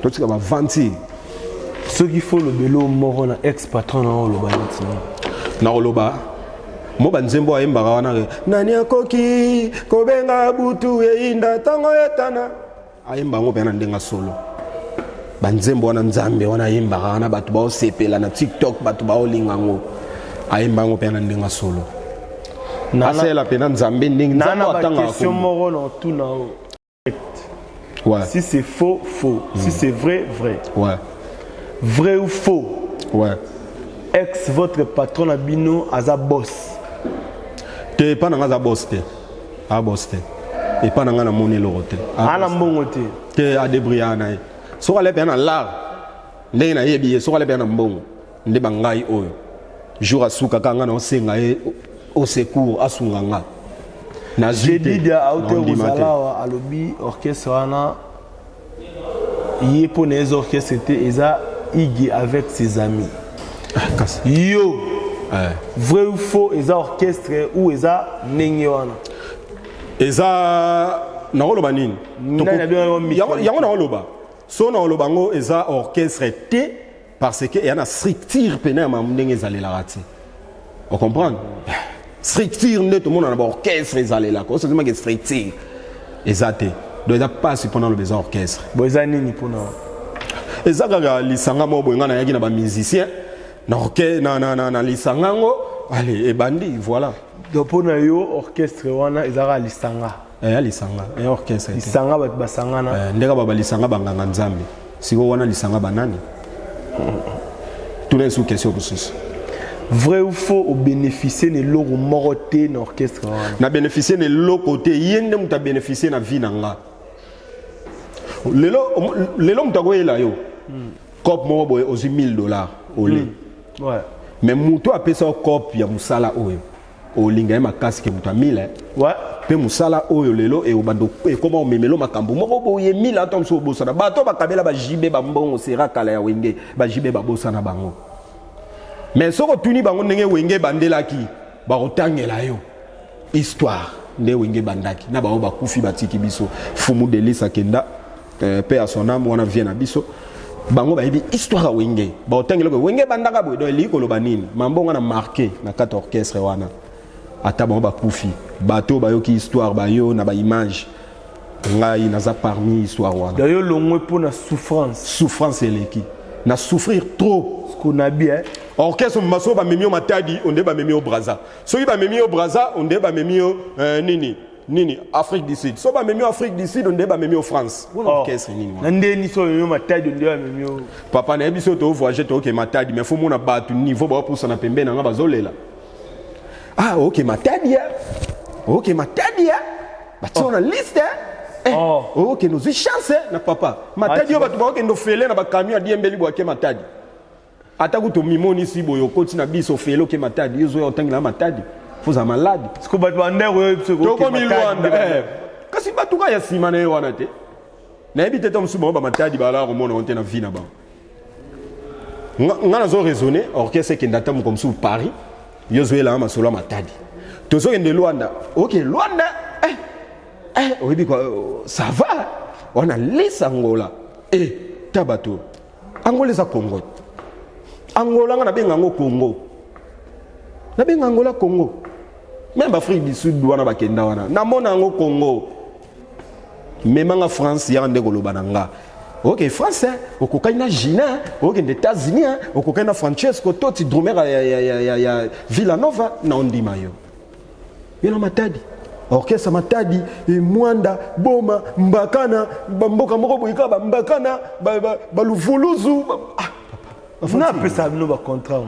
B: totika baventure.
A: Soki fo olobela moko na ex patron na oloba neti nini?
B: Nakoloba mo banzembo ayembaka wana ke nani akoki kobenga butu eyinda ntango etana. Ayemba yango mpenza na ndenge solo, banzembo wana nzambe wana ayembaka wana, bato baosepela na TikTok, bato baolinga yango. Ayemba yango mpenza na ndenge solo, asalela mpenza Nzambe ndenge Nzambe atangaka.
A: Question moko na otuna o. Si c'est faux, faux. Si c'est vrai, vrai. Vrai ou faux?
B: Ouais.
A: Ex votre patron na bino aza boss?
B: Te, epa na nga aza boss te, aza boss te. Epa na nga namoni eloko te.
A: Ana mbongo te?
B: Te, adébrouilla na ye. Soki ale mpenza na lar ndenge nayebi ye, soki ale mpenza na mbongo nde bangai oyo jour asukaka nga na osenga ye au secours, asunga nga.
A: Nazwi te. Didia aute kozala awa, alobi orchestre wana ye mpo na eza orchestre te, eza Ige avec ses amis.
B: Kasi
A: yo, vrai ou faux, eza orchestre ou eza ndenge wana?
B: Eza, nakoloba nini yango, nakoloba so nakoloba yango eza orchestre te, parce que eya na structure pene ya mamu ndenge ezalelaka te. Ocomprendre? Structure nde tomona na baorchestre ezalelaka, osozimaki structure eza te. Donc eza mpasi mpona loba eza orchestre.
A: Bo eza nini mpona?
B: Eza kaka lisanga moko boye. Ngai nayaki na bamusicien na, na, na, na, na lisanga yango, ale ebandi, voilà.
A: Donc mpo na yo, orchestre wana ezalaka lisanga?
B: Eya lisanga, eya orchestre te.
A: Lisanga, bato basangana.
B: Ndenge ba balisanga banganga Nzambe, sikoyo wana lisanga banani? Tuna esu question mosusu.
A: Vrai ou faux, obénéficie na eloko moko te na orchestre wana?
B: Na bénéficie na eloko te. Ye nde moto abénéficie na vie na nga. Lelo, lelo moto akoyela yo cope moko boye, ozwi 1000 $ ole. Mais moto apesa yo cope ya mosala oyo, olinga ye makasi ke moto ya 1000. Mpe mosala oyo lelo ekobanda, ekoma omemelo makambo moko boye. 1000 ata mosusu obosana. Bato bakabela bajibe bambongo sera kala ya Wenge, bajibe babosana bango. Mais soki otuni bango ndenge Wenge ebandelaki, bakotangela yo histoire nde Wenge ebandaki na bango. Bakufi, batiki biso. Fumu Delis akenda, mpe ya son âme wana vie na biso. Bango bayebi histoire ya Wenge, bakotangela ko Wenge ebandaka boye. Donc elingi koloba nini? Mambongo na marqué na kati ya orchestre wana, ata bango bakufi, bato oyo bayoki histoire bayo na baimage, ngai naza parmi histoire wana.
A: Donc yo longwe mpo na souffrance?
B: Souffrance eleki, na souffrir trop.
A: Konabi, eh?
B: Orchestre maso, bamemi yo Matadi, onde bamemi yo Braza. Soki bamemi yo Braza, onde bamemi yo nini nini, Afrique du Sud. So bamemi yo Afrique du Sud, onde bamemi yo France. Wana orchestre nini wana?
A: Na ndeni so yo Matadi, nde bamemi yo?
B: Papa, nayebi so tovoyage, tooke Matadi, mais faut mona bato niveau baopusana pembeni na nga, bazolela: "Ah, oke Matadi ya, oke Matadi ya, batie na liste." Eh, okende, ozwi chance na papa Matadi oyo. Bato baokende ofele na bacamion ya diembeli boye, ake Matadi. Ata kutu omimonisi boye, okoti na biso ofele, oke Matadi. Yo ozoya otangela Matadi, fozala malade.
A: Siko bato bandeko oyo biso.
B: Tokomi Lwanda, kasi bato ka ya nsima na ye wana te. Nayebi te, ta mosusu bango bamatadi balaka komona ngo te na vie na bango. Nga nazo raisonner: orchestre ekende ata moko mosusu Paris, yo ozoyelanga masolo ya Matadi. Tozokende Lwanda, oke Lwanda, eh, eh, oyebi kwa, ça va wana lisa Angola. Eh, ta bato, Angola eza Congo. Angola, nga nabenga yango Congo, nabenga Angola Congo. Même Afrique du Sud wana bakenda wana, namona yango Congo. Memanga France, yaka nde koloba na nga: "Ok, France, okokani na Gina." Okende États-Unis, okokani na Francesco Toti, drummer ya Villanova, na ondima yo. Yo na Matadi, orchestre Matadi, Mwanda, Boma, Mbakana, bamboka moko boye kaka, bambakana, baluvuluzu.
A: Ah, napesa bino bacontrat?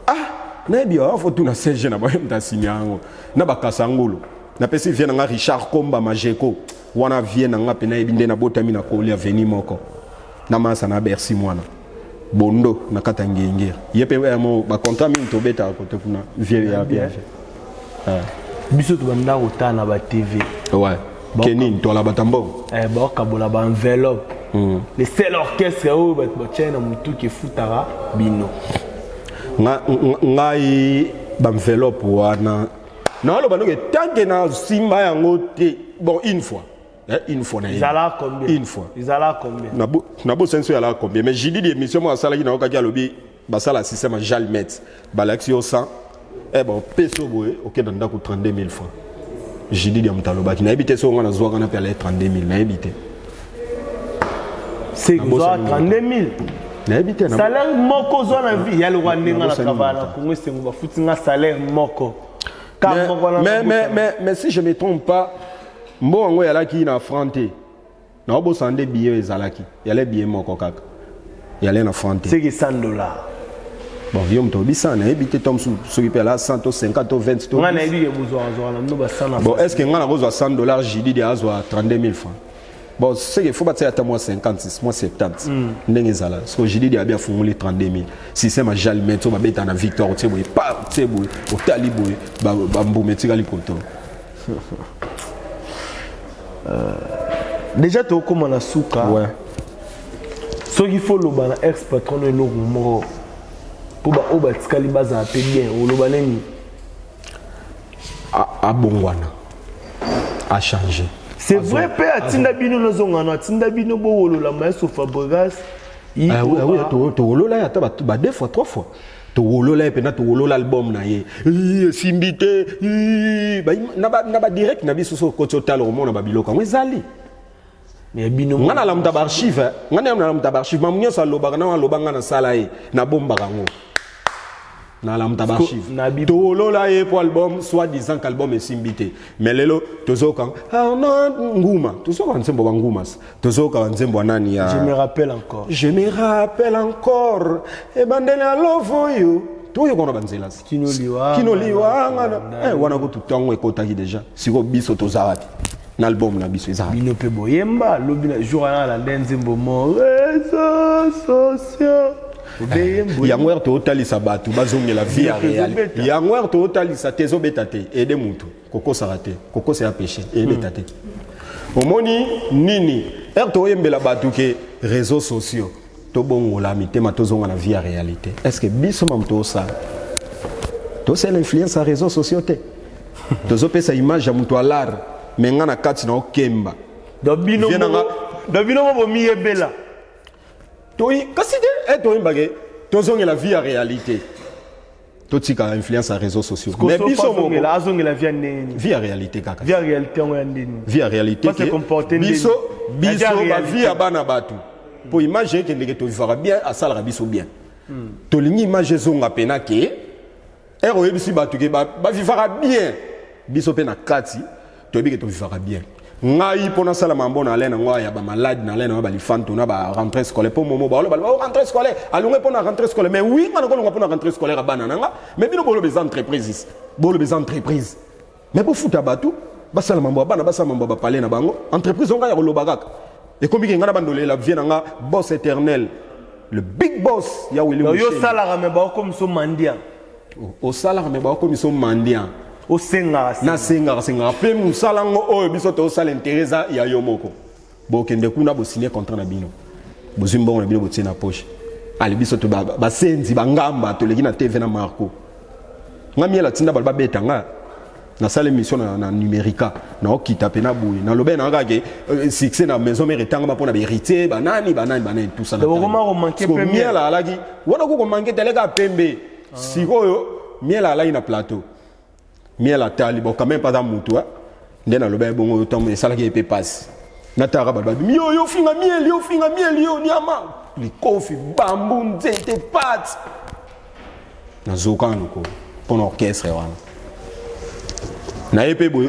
B: Ah, nayebi awa, faut tuna CG na baye moto asinya yango na bakasa ngulu. Napesi vie na nga Richard Komba Majeko wana, vie na nga mpe nayebi nde nabotami na koli aveni moko na masa na Bercy, mwana bondo na kati ya Ngengere. Ye mpe mo bacontrat mingi tobetaka kote kuna, vie ya bien.
A: Biso tobanda kotala na batv.
B: Ouais, kenini toala bato mbongo.
A: Baokabola baenveloppe. Le seul orchestre oyo bato batiai na motuki efutaka bino.
B: Ngai baenveloppe wana, naoloba ndenge tant que nasimba yango te. Bon, une fois, une fois na
A: Ezala combien?
B: Une fois.
A: Ezala combien?
B: Nabosani so ezalaka combien, mais jidi di émission moko asalaki, nayokaki alobi basala système ya jalmet, balakisi yo 100, eh bon, peso boye, okenda ndako, 32 000 francs. Jidi dia moto alobaki, nayebi te soki nga nazwaka na mpe alaye 32 000, nayebi te.
A: C'est ozwa 32 000?
B: Nayebi te.
A: Salaire moko ozwa na vie ya lokwa ndenge na travail na Congo Esengo, bafuti nga salaire moko.
B: Mais si je me trompe pas, mbongo yango ezalaki na franc te. Naobosana nde billet ezalaki, yale billet moko kaka, yale na franc te.
A: C'est que 100 $.
B: Bon, yo moto oyebi 100, nayebi te to mosusu soki mpe ala 100 to 50 to 20 to
A: Nga nayebi ke bozwakazwaka na bino ba 100 na
B: Bon, est ce que nga nakozwa 100 $, jidi azwa 32 000 francs? Bon, c'est que faut batia ata mwa 56, mwa 70, ndenge ezala. Soki jidi abi afungoli 32 000, système ya jalmet oyo babeta na Victoire, otie boye pa, otie boye, otali boye, bambuma etikali koto.
A: Déjà tokóma na suka. Soki faut loba na ex patron eloko moko mpo baoyo batikali bazala mpe bien, oloba nini?
B: Abongwana, achange.
A: C'est vrai mpe atinda bino, nazongana, atinda bino bowolola maestro Fabregas?
B: Towolola ye ata ba deux fois, trois fois. Towolola ye mpena, towolola album na ye esimbi te. Na badirect na biso, so okoti otala, omona babiloko yango ezali. Nga nalamuta baarchive, nga nde nalamuta baarchive. Mamu nyonso alobaka na aloba, nga nasala ye, nabombaka yango. Nalamuta baarchive. Tolola ye po album soit disant qu'album esimbi te. Mais lelo tozoka ah non nguma, tozoka nzembo ba nguma. Tozoka nzembo ya nani ya
A: Je me rappelle encore.
B: Je me rappelle encore ebandeli ya love oyo toyoka na banzela
A: Kino liwa.
B: Kino liwa ngana. Eh wana ko tutango ekotaki déjà. Siko biso toza wapi? Na album na biso eza.
A: Bino pe boyemba lobi na jour wana la nzembo mo réseaux sociaux.
B: Yango ere totalisa bato bazongela vie ya réel. Yango ere totalisa te ezobeta te aide mutu kokosaka te kokosa ya péché ebeta te. Omoni nini ere toyembela bato ke réseaux sociaux tobongola mitema tozonga na vie ya réalité. Est-ce que biso mamu tosala tosala influence ya réseaux sociaux te? Tozopesa image ya mutu alar me nga na kati na okemba.
A: Donc bino mo bomiyebela.
B: Toi kasi te toyembake tozongela vie ya réalité. Totika influence ya réseaux sociaux.
A: Mais biso moko azongela vie ndeni.
B: Vie ya réalité kaka.
A: Vie ya réalité ngo ya ndeni.
B: Vie ya réalité.
A: Pas se comporter
B: ndeni. Biso biso ba vie ya bana batu. Po image ekendeke tovivaka bien asalaka biso bien. Tolingi image ezonga pena ke ere oyebisi bato ke bavivaka bien. Biso pe na kati toyebi ke tovivaka bien. Ngai mpo nasala mambo na alain nango ya bamalade na alain nango balifanto na ba rentrée scolaire mpo momo baolo baloba rentrée scolaire alongwe mpo na rentrée scolaire. Mais oui nga nakolongwa mpo na rentrée scolaire ya bana nanga. Mais bino boloba eza entreprise, boloba eza entreprise. Mais bofuta bato basala mambo ya bana, basala mambo ya bapale na bango. Entreprise onga ya koloba kaka ekomi ke nga na bandolela vie na nga boss éternel, le big boss ya Willy
A: Yo salaka me baokomi so mandia.
B: Osalaka me baokomi so mandia.
A: Osengaka
B: nasengaka sengaka mpe mosala ngo oyo biso tozosala intérêt eza ya yo moko. Bokende kuna bosigne contrat na bino, bozwi mbongo na bino botie na poche. Ale biso to basenzi bangamba toleki na TV na Marco. Nga miela tinda balo babeta nga nasala émission na numérica na okita pe na boye nalobe na kaka ke succès na maison mère etangama mpona bahéritier banani banani banani tout ça.
A: Donc, okoma komanke pe miel.
B: Miel alaki wana ko komanke teleka pembe. Sikoyo miel alaki na plateau, miel atali bon quand même pas za mutu nde naloba ye bongo ntango esalaki ye mpe pasi. Nataka bato babi yo yo finga miel, yo finga miel, yo niama likofi bambu nzete pati nazoka lokolo mpona orchestre wana na ye mpe boye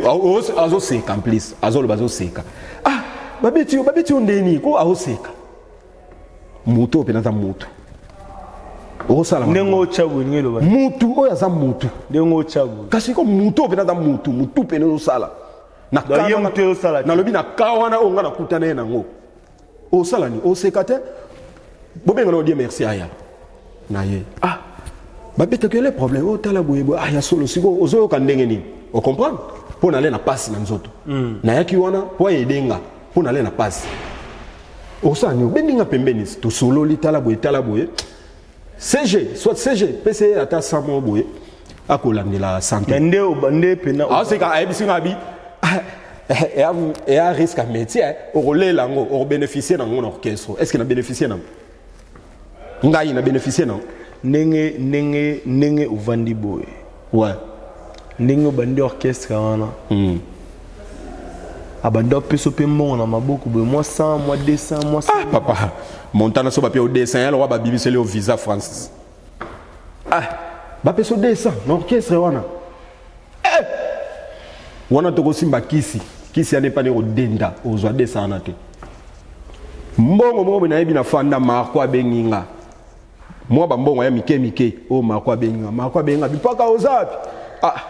B: azoseka en plus azoloba azoseka ah babeti yo babeti yo ndeni ko azoseka moto oyo mpenza aza moto okosala
A: ndenge otya boye ndenge eloba
B: mutu oyo aza mutu
A: ndenge otya boye
B: kasi ko mutu oyo mpenza aza mutu mutu pene ozosala
A: Na ye mutu oyo osala te.
B: Nalobi na ka wana oyo nga nakutana ye nango osala nini oseka te bobenga na odie merci aya na ye ah babetaki ele problème otala boye boye ah ya solo sikoyo ozoyoka ndenge nini ocomprendre mpo nale na pasi na nzoto nayaki wana mpo ayedenga mpo nale na pasi osala nini obendi nga pembeni tosololi tala boye tala boye CG soit CG pese ye ata 100 moko boye akolandela santé.
A: Mais nde oba nde pena
B: aseka ayebisi nga bi eya risque ya métier okolela yango okobénéficie nango na orchestre. Est ce que na bénéficie nango ngai na bénéficie nango
A: ndenge ndenge ndenge ovandi boye
B: ouais
A: ndenge obandi orchestre wana abandi opesa mpe mbongo na maboko boye mwa 100 mwa 200 mwa 100.
B: Ah papa montana so bapia o 200 ya lokwa babimiseli yo visa Francis ah bapesa o 200 na orchestre wana eh! Wana tokosimba kisi kisi wana epani kodenda ozwa 200 wana te mbongo moko boye nayebi na fanda Marco abengi nga mwa bambongo ya mike mike oyo Marco abengi nga Marco abengi nga bipaka oza wapi ah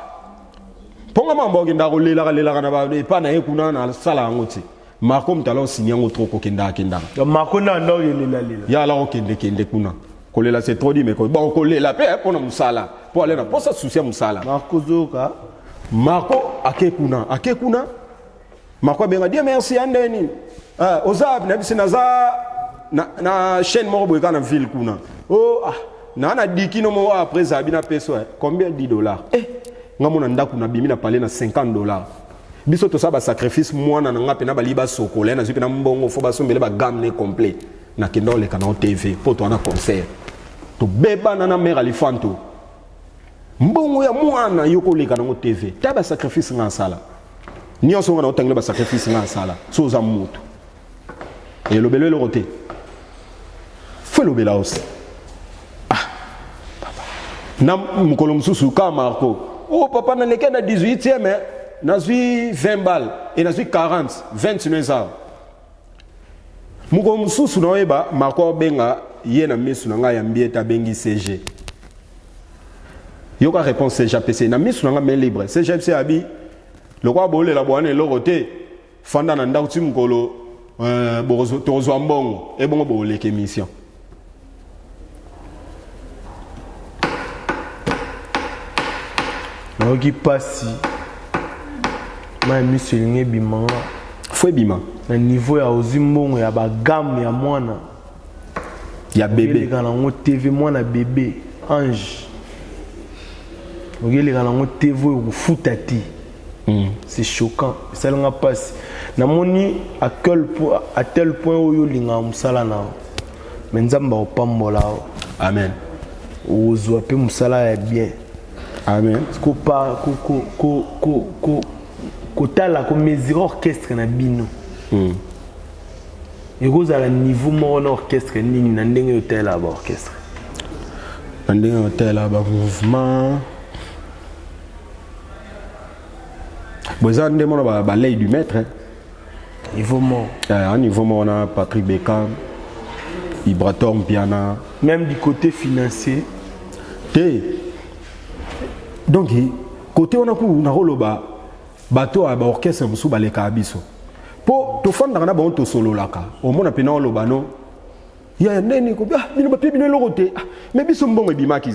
B: mponga mambo okendaka kolelaka lelaka na ba epa na ye kuna na sala yango te Marco moto ala osigne yango trop kokendaka kendaka.
A: Donc Marco na ndo yelela lela.
B: Ya ala okende kende kuna kolela c'est trop dit mais bon kolela pe mpona mosala mpo ale na posa souci ya mosala.
A: Marco zoka
B: Marco ake kuna ake kuna Marco abenga Dieu merci ya ndeni ah, oza na biso naza na, na chaîne moko boye kaka na ville kuna oh, ah, na na dikino moko après zabi na peso eh, combien 10 dollars eh, nga mona ndako nabimi na palais na 50 dollars biso tosala basacrifice mwana na nga mpena bali basokola ye nazwi mpena mbongo fo basombele bagame ne complet nakenda oleka na tv mpo towana concert tobebana na mare alifanto mbongo ya mwana yo koleka nango tv ta basacrifice nga asala nyonso nga na otangela basacrifice nga asala so oza motu elobelo eloko te fo elobela osi ah papa Na mokolo mosusu ka Marco, oh papa, naleki na 18e, nazwi 20 balles e nazwi 40 20 no eza. Mokolo mosusu naoyeba Marco abenga ye na misu na ngai, yambi ete abengi CG. Yoka réponse CG apesi na misu na ngai, main libre. CG apesi abi lokola bolela bwana eloko te, fanda na ndako ti mokolo tokozwa mbongo, ebongo boleka émission.
A: Nayoki mpasi, mai miso elingi ebimanga.
B: Fo ebima.
A: Na niveau ya ozwi mbongo ya bagamme ya mwana
B: ya bebe,
A: eleka nango TV, mwana bebe ange, okeleka nango TV oyo kofuta te. C'est choquant, esalinga mpasi. Namoni à quel point, à tel point oyo olingaka mosala na yo, mais Nzambe akopambola yo.
B: Amen.
A: Ozwa mpe mosala ya bien.
B: Amen.
A: Kotala komesure orchestre na bino, ekozala niveau moko na orchestre nini na ndenge otalela baorchestre?
B: Na ndenge otalela bamouvement bon, eza nde mona balei du maître, hein.
A: Niveau moko.
B: Un niveau moko na Patrick Beckham, Ibrator Mpiana.
A: Même du côté financier?
B: Te, donc côté wana ku nakoloba bato ya baorchestre mosusu balekaka biso, mpo tofandaka na bango, tosololaka, omona mpena oloba no ya ndeni ko, ah, bino bapie bino eloko te. Ah, mais biso mbongo ebimaki,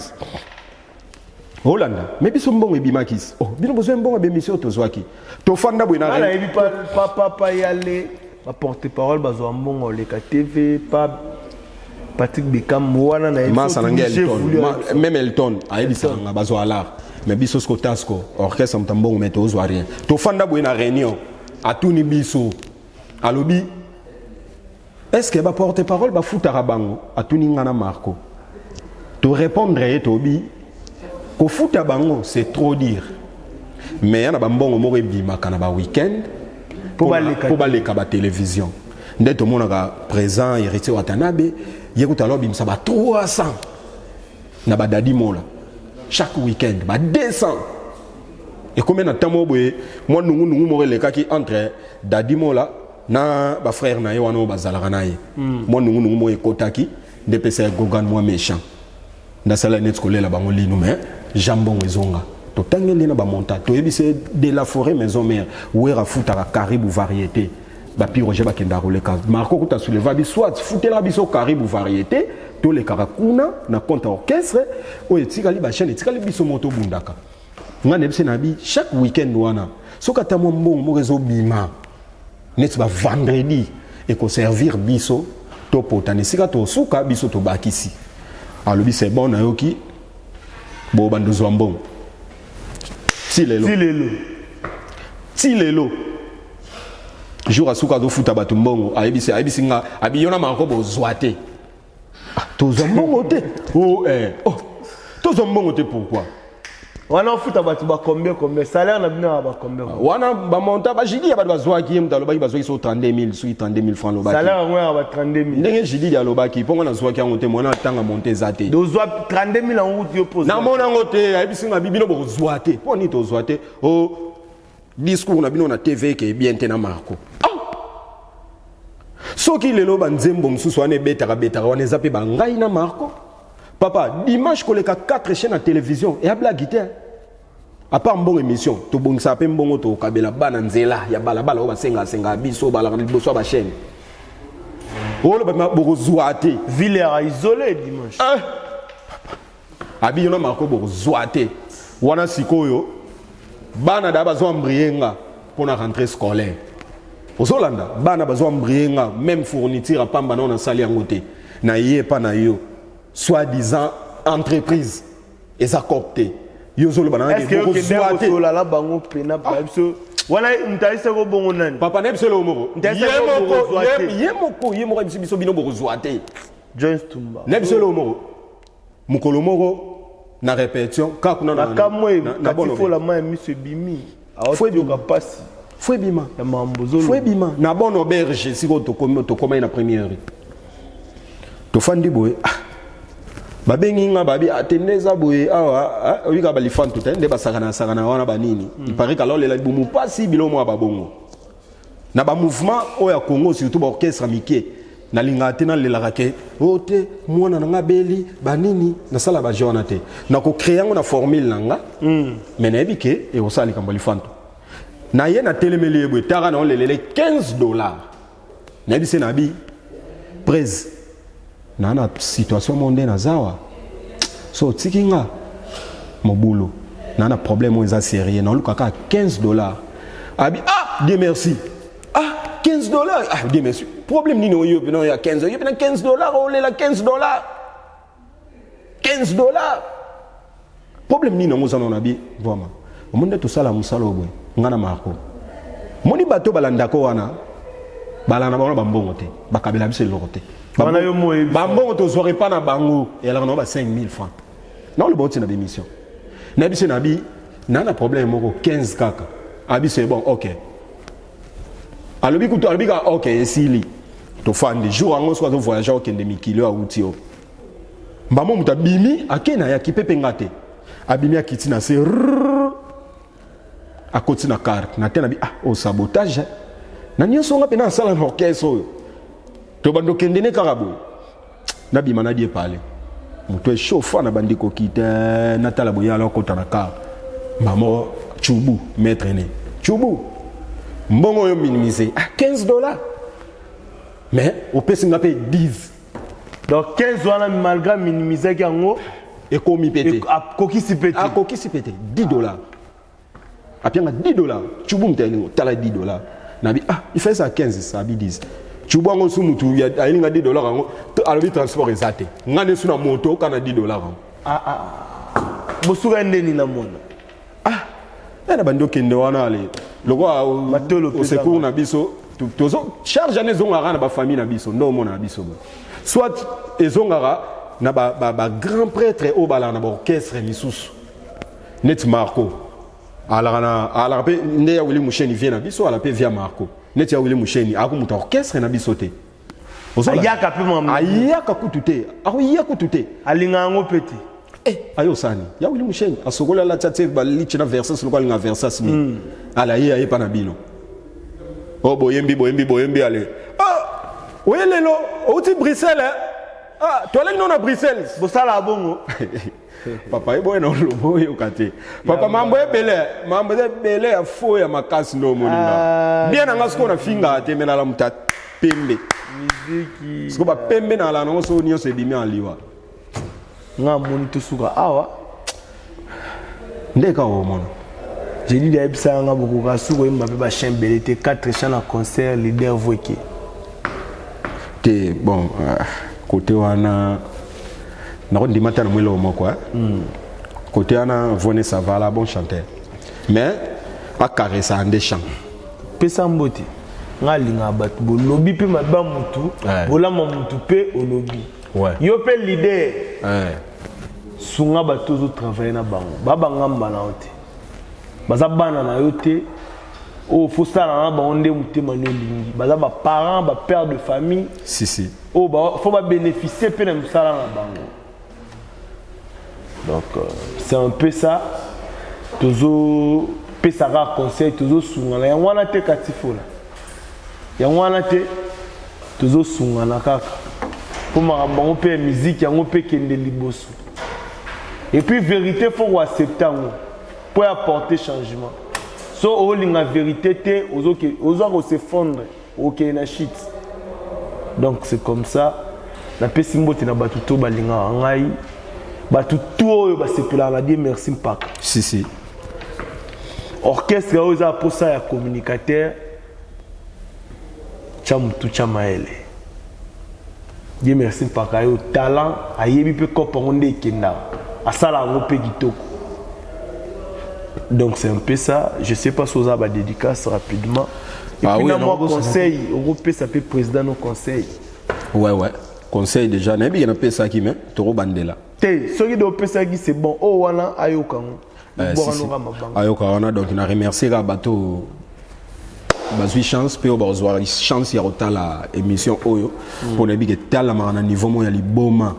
B: olanda, mais biso mbongo ebimaki. Oh, bino bozwa mbongo ya bémission, tozwaki, tofanda boye na
A: nayebi papa yale baporte parole bazwa mbongo oleka TV pa Patrick Beckham wana na
B: Masa na ngai Elton, même Elton ayebisaka nga bazwa alar, mais biso siko tasco orchestre moto mbongo, mais tozwa rien. Tofanda boye na réunion, atuni biso, alobi: est ce que baporte parole bafutaka bango? Atuni nga na Marco, torépondre ye, tobi kofuta bango c'est trop dire, mais ya na bambongo moko ebimaka na baweekend
A: po
B: baleka batélévision. Nde tomonaka présent Héritier Watanabe, ye kuta alo abimisa ba 300 na badadi mola chaque week-end, ba 200. Ekomi na ntango boye, mwa nungunungu moko elekaki entre Dadi Mola na bafrère na ye wana oyo bazalaka na ye. Mwa nungunungu moko ekotaki nde epesa ye Gogan mwa méchant, nde asala neti kolela bango linu, mais Jean Mbongo ezonga, totangeli na bamonta, toyebisi de la forêt maison mère wer afutaka Karibu Variété, bapi Roger bakendaka koleka. Marco kuta souleva bi soit futela biso Karibu Variété, tolekaka kuna na compte orchestre oyo etikali, bachaîne etikali, biso moto tobundaka. Nga nayebisi na bi chaque week-end wana, soki ata mwa mbongo moko ezobima neti bavendredi, ekoservir biso topota na esika tosuka, biso tobakisi. Alobi: c'est bon, nayoki, bobanda ozwa mbongo ti lelo.
A: Ti lelo.
B: Ti lelo, jour asuka azofuta bato mbongo, ayebisi nga, abi: yo na Marko bozwa te. Ah, tozwa mbongo te? Oh, eh, oh, tozwa mbongo te pourquoi?
A: Wana ofuta bato bacombien combien? Salaire na bino ya bacombien?
B: Wana bamonta bajidi ya bato bazwaki, ye moto alobaki bazwaki so 32 000, soki 32 000 francs alobaki.
A: Salaire yango ya ba 32 000?
B: Ndenge Jididi alobaki, mpongo nazwaki yango te, mwana atanga monte eza te.
A: Dozwa 32 000 yango kutu yo poza?
B: Namona yango te. Ayebisi nga: bino bokozwa te. Mpo nini tozwa te? O discours na bino na TV eke bien te na Marco. Ah! Soki lelo banzembo mosusu wana ebetaka betaka wana, eza mpe bangai na Marco. Papa, dimanche koleka 4 chaînes na télévision eya blague te. À part mbongo émission tobongisaka, mpe mbongo tokabela bana nzela ya balabala oyo basengasengaka biso, balaka liboso ya bachaîne oyo bokozwa te.
A: Ville ya isolé dimanche.
B: Ah! Abi yo na Marco bokozwa te. Wana sikoyo bana da bazwa embrie nga mpona rentrée scolaire, ozolanda, bana bazwa embrie nga, même fourniture apamba nao nasali yango te. Na ye epa na yo, soi disant entreprise eza cop te, yo ozoloba na
A: est ce que okende kosola bango mpena biso wana moto ayesako bongo nani?
B: Papa, nayebi biso eloko moko.
A: Ndese bokozwa te.
B: Ye moko ayebisi biso: bino bokozwa te.
A: Jones Tumba.
B: Nayebi biso eloko moko, mokolo moko na répétition kaka kuna
A: Nakamwe.
B: Na
A: kati fola mai ya miso ebimi.
B: Fo ebima.
A: Aoyoka mpasi
B: Fo ebima.
A: ya mambo
B: Fo
A: ozoloba.
B: ebima. Na bonne auberge sikoyo, tokomai na première, tofandi boye, ah. Babengi nga, babi ate nde eza boye awa, ah, oyika balifantu te nde basakana sakana wana banini. Il paraît kalolela libumu pasi, biloko mwa babongo na bamouvement oyo ya Congo, surtout baorchestre mike. Nalingaka te, nalelaka ke o te mwana na nga beli banini, nasala baje wana te. Nakocréer yango na formule na nga, mais nayebi ke ekosala likambo ya lifanto. Na ye natelemeli ye boye, taka na olelele 15 $. Nayebi se nabi prese naa na situation mo nde naza awa. So otiki nga mobulu, naa na problème oyo eza sérieux, naoluka kaka 15 $. Abi ah, Dieu merci, ah, 15 $, ah, Dieu merci. Problème nini oyo mpena ya 15 oyo mpena 15 $, olela 15 $, 15 $, problème nini yango oza na bi? Vraiment, omoni nde tosala mosala oyo boye, nga na Marco. Moni bato balandako wana, balanda bango na bambongo te, bakabela biso eloko te.
A: Wana yo mo oyebisa.
B: Bambongo tozwaka epa na bango eyalaka nango ba 5000 francs. Naoloba oti na bémission na biso, na bi na problème moko, 15 kaka. Abiso bon, ok. Alobi kutu, alobi kaka ok, esili. Tofandi jour yango, soki azovoyage, okende mikili oyo awuti oyo, mbamo moto abimi, ake na ye, akipe mpe nga te. Abimi, akiti na se, rrrr, akoti na carte na te. Na bi ah, o sabotage na nyonso nga mpe nasala na orchestre oyo, tobanda okende ne kaka boye. Nabima, nadi epale moto echauffa na bandi kokite, natala boye, ala okota na car mamo chubu, maître ne chubu, mbongo oyo minimise, ah, 15 $, mais opesi nga mpe 10.
A: Donc 15 wana, malgré minimisaki yango,
B: ekomi mpe te.
A: Akokisi mpe te.
B: Akokisi mpe te. 10 $ apianga, 10 $. Chubu moto ayelingo tala 10 $. Nabi ah, il fait ça 15, ça abi 10. Chubu yango su mutu ayelinga 10 $ yango, alobi transport eza te, nga nde su na moto kana 10 $ yango.
A: Ah, ah. Bosuka ndeni na mwana?
B: Ah, na bandi okende wana, ale lokola
A: Matolo
B: au secours na biso, tozo charge wana ezongaka na bafamille na biso, nde omona na biso boye, soit ezongaka na ba grand prêtre oyo balaka na baorchestre misusu, neti Marco alaka na alaka mpe nde ya Wili Musheni, vie na biso ala mpe via Marco, neti ya Wili Musheni ako moto orchestre na biso te.
A: Ayaka mpe mama.
B: Ayaka kutu te, akoya kutu te.
A: Alingaka yango mpe te.
B: Eh, ayo osani ya Wili Musheni asokoli, alati, atie balichi na Versace, lokola alinga Versace mingi. Ala ye aye pa na bino o boyembi, boyembi, boyembi, ale ah, oye lelo outi Bruxelles, eh? Ah, toalaki no na Bruxelles.
A: Bosala bongo.
B: Papa eboye na oloba, oyoka te papa, mambo ebele, mambo eza ebele ya fo ya makasi nde omoni nga.
A: Ah,
B: bien na nga sikoyo nafingaka te, me nala moto ya pembe.
A: Miziki.
B: Sikoyo bapembe nala nango, so nyonso ebimi en liwa.
A: Nga amoni tosuka awa.
B: Nde kaka omona.
A: Jelili ayebisaka nga bokoka su koyemba mpe bachant ebele te, 4 chant na concert, leader voeke.
B: Te, bon, côté wana nakondima te na mwa eloko moko, eh? Côté wana vone, ça va là, bon chanteur, mais acaressa nde chant.
A: Pesa mbote, nga alingaka bato bolobi mpe mabe ya mutu, bolama mutu mpe olobi. Yo mpe leader, sunga bato ozotravaille na bango, babangamba na yo te, baza bana na yo te oyo fosala na bango nde motema ni olingi. Baza baparent, bapère de famille.
B: Si si.
A: Oyo faut babénéficie mpe na mosala na bango. Donc c'est un peu ça. Tozopesaka conseil, tozosungana, yango wana te. Kati fola yango wana te, tozosungana kaka mpo makambo yango mpe ya miziki yango mpe ekende liboso. Et puis vérité, faut koaccepte yango mpo ya apporter changement. So olinga vérité te, oza kose fondre, okende na shit. Donc c'est comme ça. Napesi mbote na bato to balingaka ngai, bato tu oyo basepelaka na Dieu merci Mpaka.
B: Si si.
A: Orchestre oyo eza mposa ya communicateur, tya motu, tya mayele. Dieu merci Mpaka yo talent, ayebi mpe kope yango nde ekendaka, asala yango mpe kitoko. Donc c'est un peu ça. Je sais pas si oza badédicace rapidement et
B: Ah
A: puis
B: oui,
A: na mwa
B: non,
A: conseil okopesa mpe président no conseil.
B: Ouais, conseil déjà nayebi ke napesaki, mais tokobandela.
A: Te, soki de opesaki, c'est bon, oyo wana ayoka yango.
B: Si, si.
A: Bwaka mabanga.
B: Ayoka wana. Donc na remercier kaka bato. bazwi chance mpe oyo bazwa chance ya kotala émission oyo, mpo nayebi ke etalamaka na niveau moko ya liboma.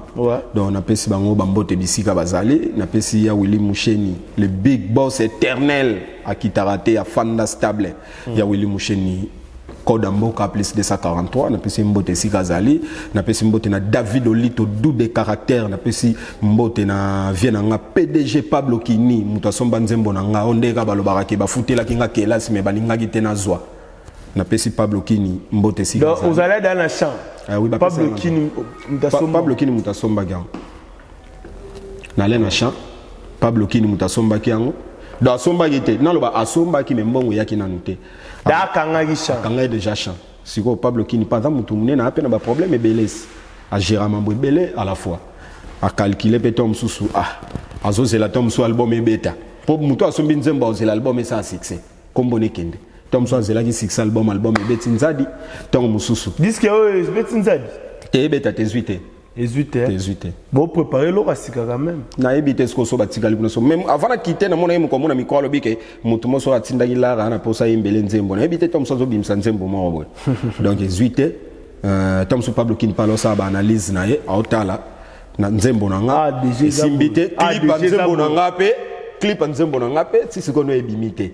B: Donc napesi bango bambote bisika bazali. Napesi ya Willi Musheni, le big boss éternel, akitaka te, afanda stable. Ya Willi Musheni, code ya mboka plus 243. Napesi mbote esika azali. Napesi mbote na David Olito, doux de caractère. Napesi mbote na vie na nga, PDG Pablo Kini, moto asomba nzembo na nga. O ndeka balobaka ke bafutelaki nga kelasi, me balingaki te nazwa. Napesi Pablo Kini mbote esika
A: Donc
B: azali.
A: Ozali da na champ.
B: Ah oui, bapesa
A: Pablo
B: nga.
A: Kini moto asomba.
B: Pablo Kini moto asombaki yango. Nale na champ, Pablo Kini moto asombaki yango. Donc asombaki te, naloba asombaki, me mbongo eyaki nanu te.
A: Da akangaki champ.
B: Akanga ye déjà champ. Sikoyo Pablo Kini mpe aza motu monene, aza mpe na baproblème ebele, esi agéra mambo ebele à la fois, acalcule mpe to mosusu. Ah, azozela to mosusu album ebeta, mpo motu asombi nzembo azozela album esala succès, nkombo nekende. To mosusu azelaki succès album, album ebeti nzadi. Ntongo mosusu
A: Disque oyo ebeti nzadi?
B: Te, ebeta te, ezwi te.
A: Ezwi te?
B: Ezwi te.
A: Boprépare eloko ya sika quand même.
B: Nayebi te soki oso batikali kuna. So même avant nakite, namona ye moko amona mikro, alobi ke motu moso atindaki lara na mposa yembele nzembo. Nayebi te, to mosu azobimisa nzembo moko boye. Donc ezwi te. To mosu Pablo Kinpala osala baanalyse na ye, aotala na nzembo na nga.
A: Ah, déjà eza
B: Esimbi te.
A: boye. Ah,
B: Clip ya
A: déjà eza
B: nzembo na
A: boye.
B: nga mpe, clip ya nzembo na nga mpe ti sikoyo no ebimi te.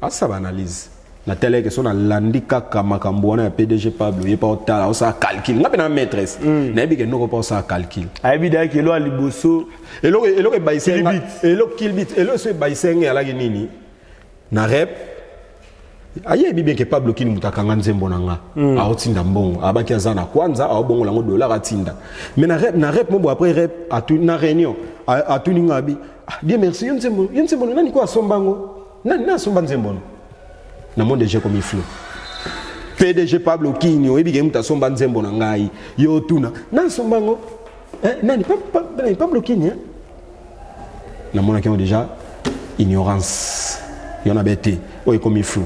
B: Asala baanalyse natalaki so, nalandi kaka makambo wana ya PDG Pablo. Ye mpa otala, osala calcul. Nga mpe na maîtresse, nayebi ke noko mpa osala calcul.
A: Ayebi dayaki eloko ya liboso.
B: Eloko ebayise nga-
A: Kilbit.
B: Eloko kilbit, eloko so ebayise nga eyalaki nini na rep? Ayebi bien ke Pablo Kini moto akanga nzembo na nga, aotinda mbongo, abaki aza na kwanza, aobongola yango dollar, atinda. Mais na rep mo bo après rep atu, na réunion atuni nga abi: "Ah, Dieu merci, yo nzembo, yo nzembo nani ko asomba yango? Nani na asomba nzembo no?" Na monde déjà komi flou. PDG Pablo Kini, oyebi ke moto asomba nzembo na ngai, yo tuna nasomba yango. Eh, nani? Nani? Pablo Kini, eh? Namonaki yango déjà ignorance yo na be te. Oyo ekomi flou,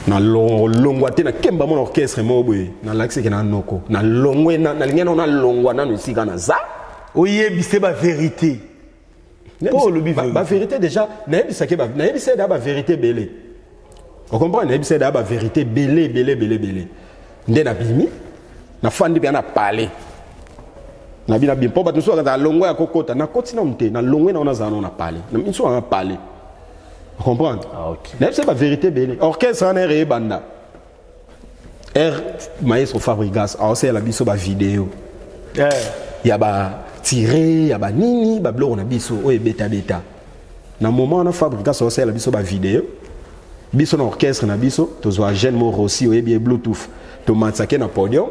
B: nalongwa te, nakemba mona orchestre moko boye, nalakisaki na noko, nalongwe nalingi nano nalongwa nano esika naza.
A: Oyebise bavérité. Po olobi vérité.
B: Bavérité déjà nayebisaki, nayebisa ye da bavérité ebele, ocomprendre? Nayebisa ye da bavérité ebele ebele ebele ebele. Nde nabimi, nafandi mpe na palais nabi na bien, mpo bato mosusu bakazala longwa ya kokota. Nakoti nanu te, nalongwe nao, nazala nano na palais, na miso wana palais, comprendre?
A: Ah, ok.
B: Nayebisa ye bavérité ebele. Orchestre wana ere ebanda r, maestro Fabrigas aosalela biso bavideo ya batire ya banini, babiloko na biso oyo ebetabeta na moment wana. Fabrigas aosalela biso bavideo, biso na orchestre na biso tozwa jeune mo Rossi, oyebi ye, Bluetooth, tomatisake na podium,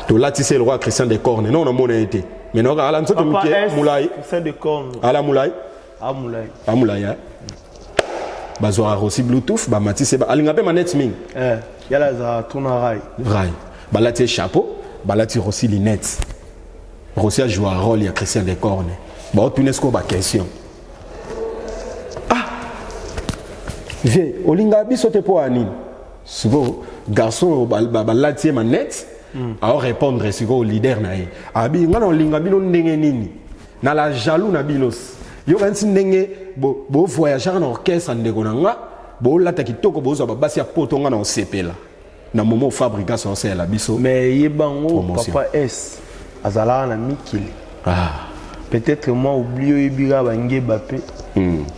B: tolatisi ye lokwa Christian de Corne. Non, namona ye te, mais nayoka ala nzoto
A: Papa
B: moke
A: S,
B: molai.
A: Christian de Corne.
B: Ala molai.
A: Ah, molai.
B: Amolai, eh. Bazwaka Rossi Bluetooth, bamatisi ye, alinga mpe manete mingi.
A: Eh, yala azala tourna rai.
B: Rai, balati ye chapeau, balati Rossi lunette. Rossi ajoua rôle ya Christian de Corne. Baotuna sikoyo baquestion: "Ah vie, olingaka biso te mpo ya nini?" Sikoyo garçon oyo balati ye manete aorépondre sikoyo leader na ye, abi: "Nga na olinga bino ndenge nini? Na la jaloux na bino. Yokanisi ndenge bovoyageaka na orchestre ndeko na nga, bolata kitoko, bozwa babasi ya poto. Nga na osepela na momo Fabrigas aosalela biso
A: Mais yebango
B: promotion."
A: Papa S azalaka na mikili.
B: Ah.
A: Peut-être moi oublie, oyebi kaka bangeba mpe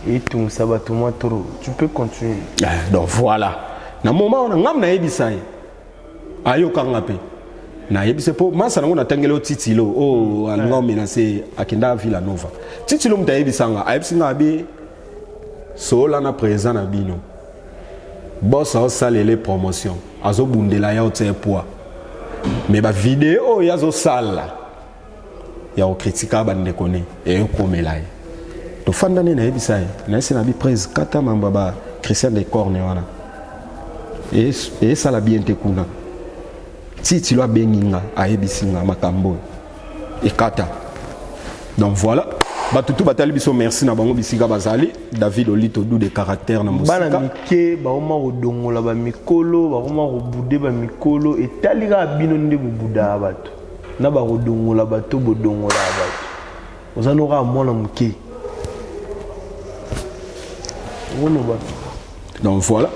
A: etungisa bato mwa trop. Tu peux continuer.
B: Ah, donc voilà, na moment wana ngam nayebisa ye, ayokanga mpe nayebisa mpo masa nango natangeli o titilo oyo alinga omenase, akenda Villa Nova. Titilo moto ayebisanga, ayebisi nga abi: "Sola na président na bino, boss aosalela promotion, azobundela ya otia poids, mais bavideo oyo azosala ya kokritika bandeko ne eyokomela ye." Tofanda nde, nayebisa ye, nayesi na bi prise kata mambo ya ba Christian de Corne wana eyesala bien te kuna. Titilo abengi nga, ayebisi nga makambo oyo ekata. Donc voilà, bato tu batali biso, merci na bango bisika bazali. David Olito, doux de caractère na
A: Bana
B: mosika.
A: mike bakoma kodongola bamikolo, bakoma kobude bamikolo. Etali kaka bino nde bobudaka bato na bakodongola bato, bodongolaka bato. Oza no kaka mwana moke ono bato.
B: Donc voilà.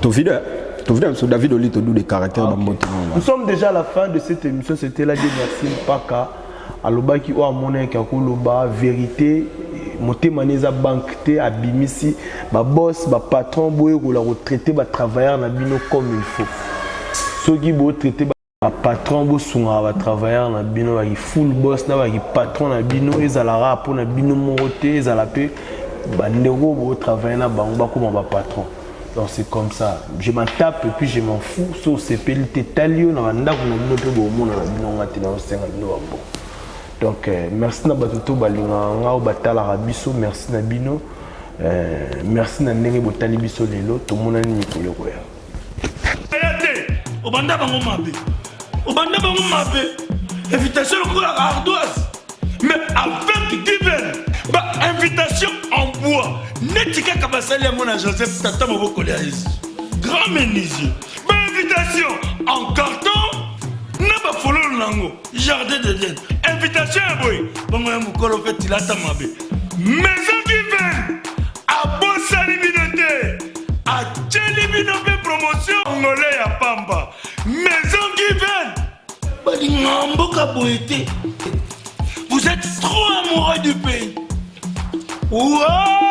B: Tovida tovida biso David Olito du de caractère. Ah, bambote.
A: Nous sommes déjà à la fin de cette émission. C'était là, Dieu merci Mpaka alobaki oyo amonaki akoloba vérité, motema ne eza banque te. Abimisi baboss, bapatron, boyekola kotraiter batravailleur na bino comme il faut. Soki botraiter bapatron, bosungaka batravailleur na bino. Baki full boss na baki patron na bino ezalaka mpona bino moko te, ezala mpe bandeko botravaille na bango bakóma bapatron. Donc c'est comme ça, je m'en tape et puis je m'en fous. So osepeli te, tali yo na bandako na bino mpe bomona na bino. Nga te, naosenga bino bambo. Donc merci na bato to balingaka nga, oyo batalaka biso. Merci na bino, merci na ndenge botali biso lelo. Tomonani mikolo ekoya.
C: Aya te, obanda bango mabe, obanda bango mabe. Invitation lokola ardoise, mais avec Given, bainvitation en bois neti kaka basali yango na Joseph, tata mobokoli ya Yesu, grand menuisier. Bainvitation en carton na bafololo nango, jardin d'Eden. Invitation ya boye bongo ya mokolo mpe tilata mabe. Maison Given abosani bino te, atieli bino mpe promotion ngole ya pamba. Maison Given balingaka mboka boye te. Vous êtes trop amoureux du pays. Wow!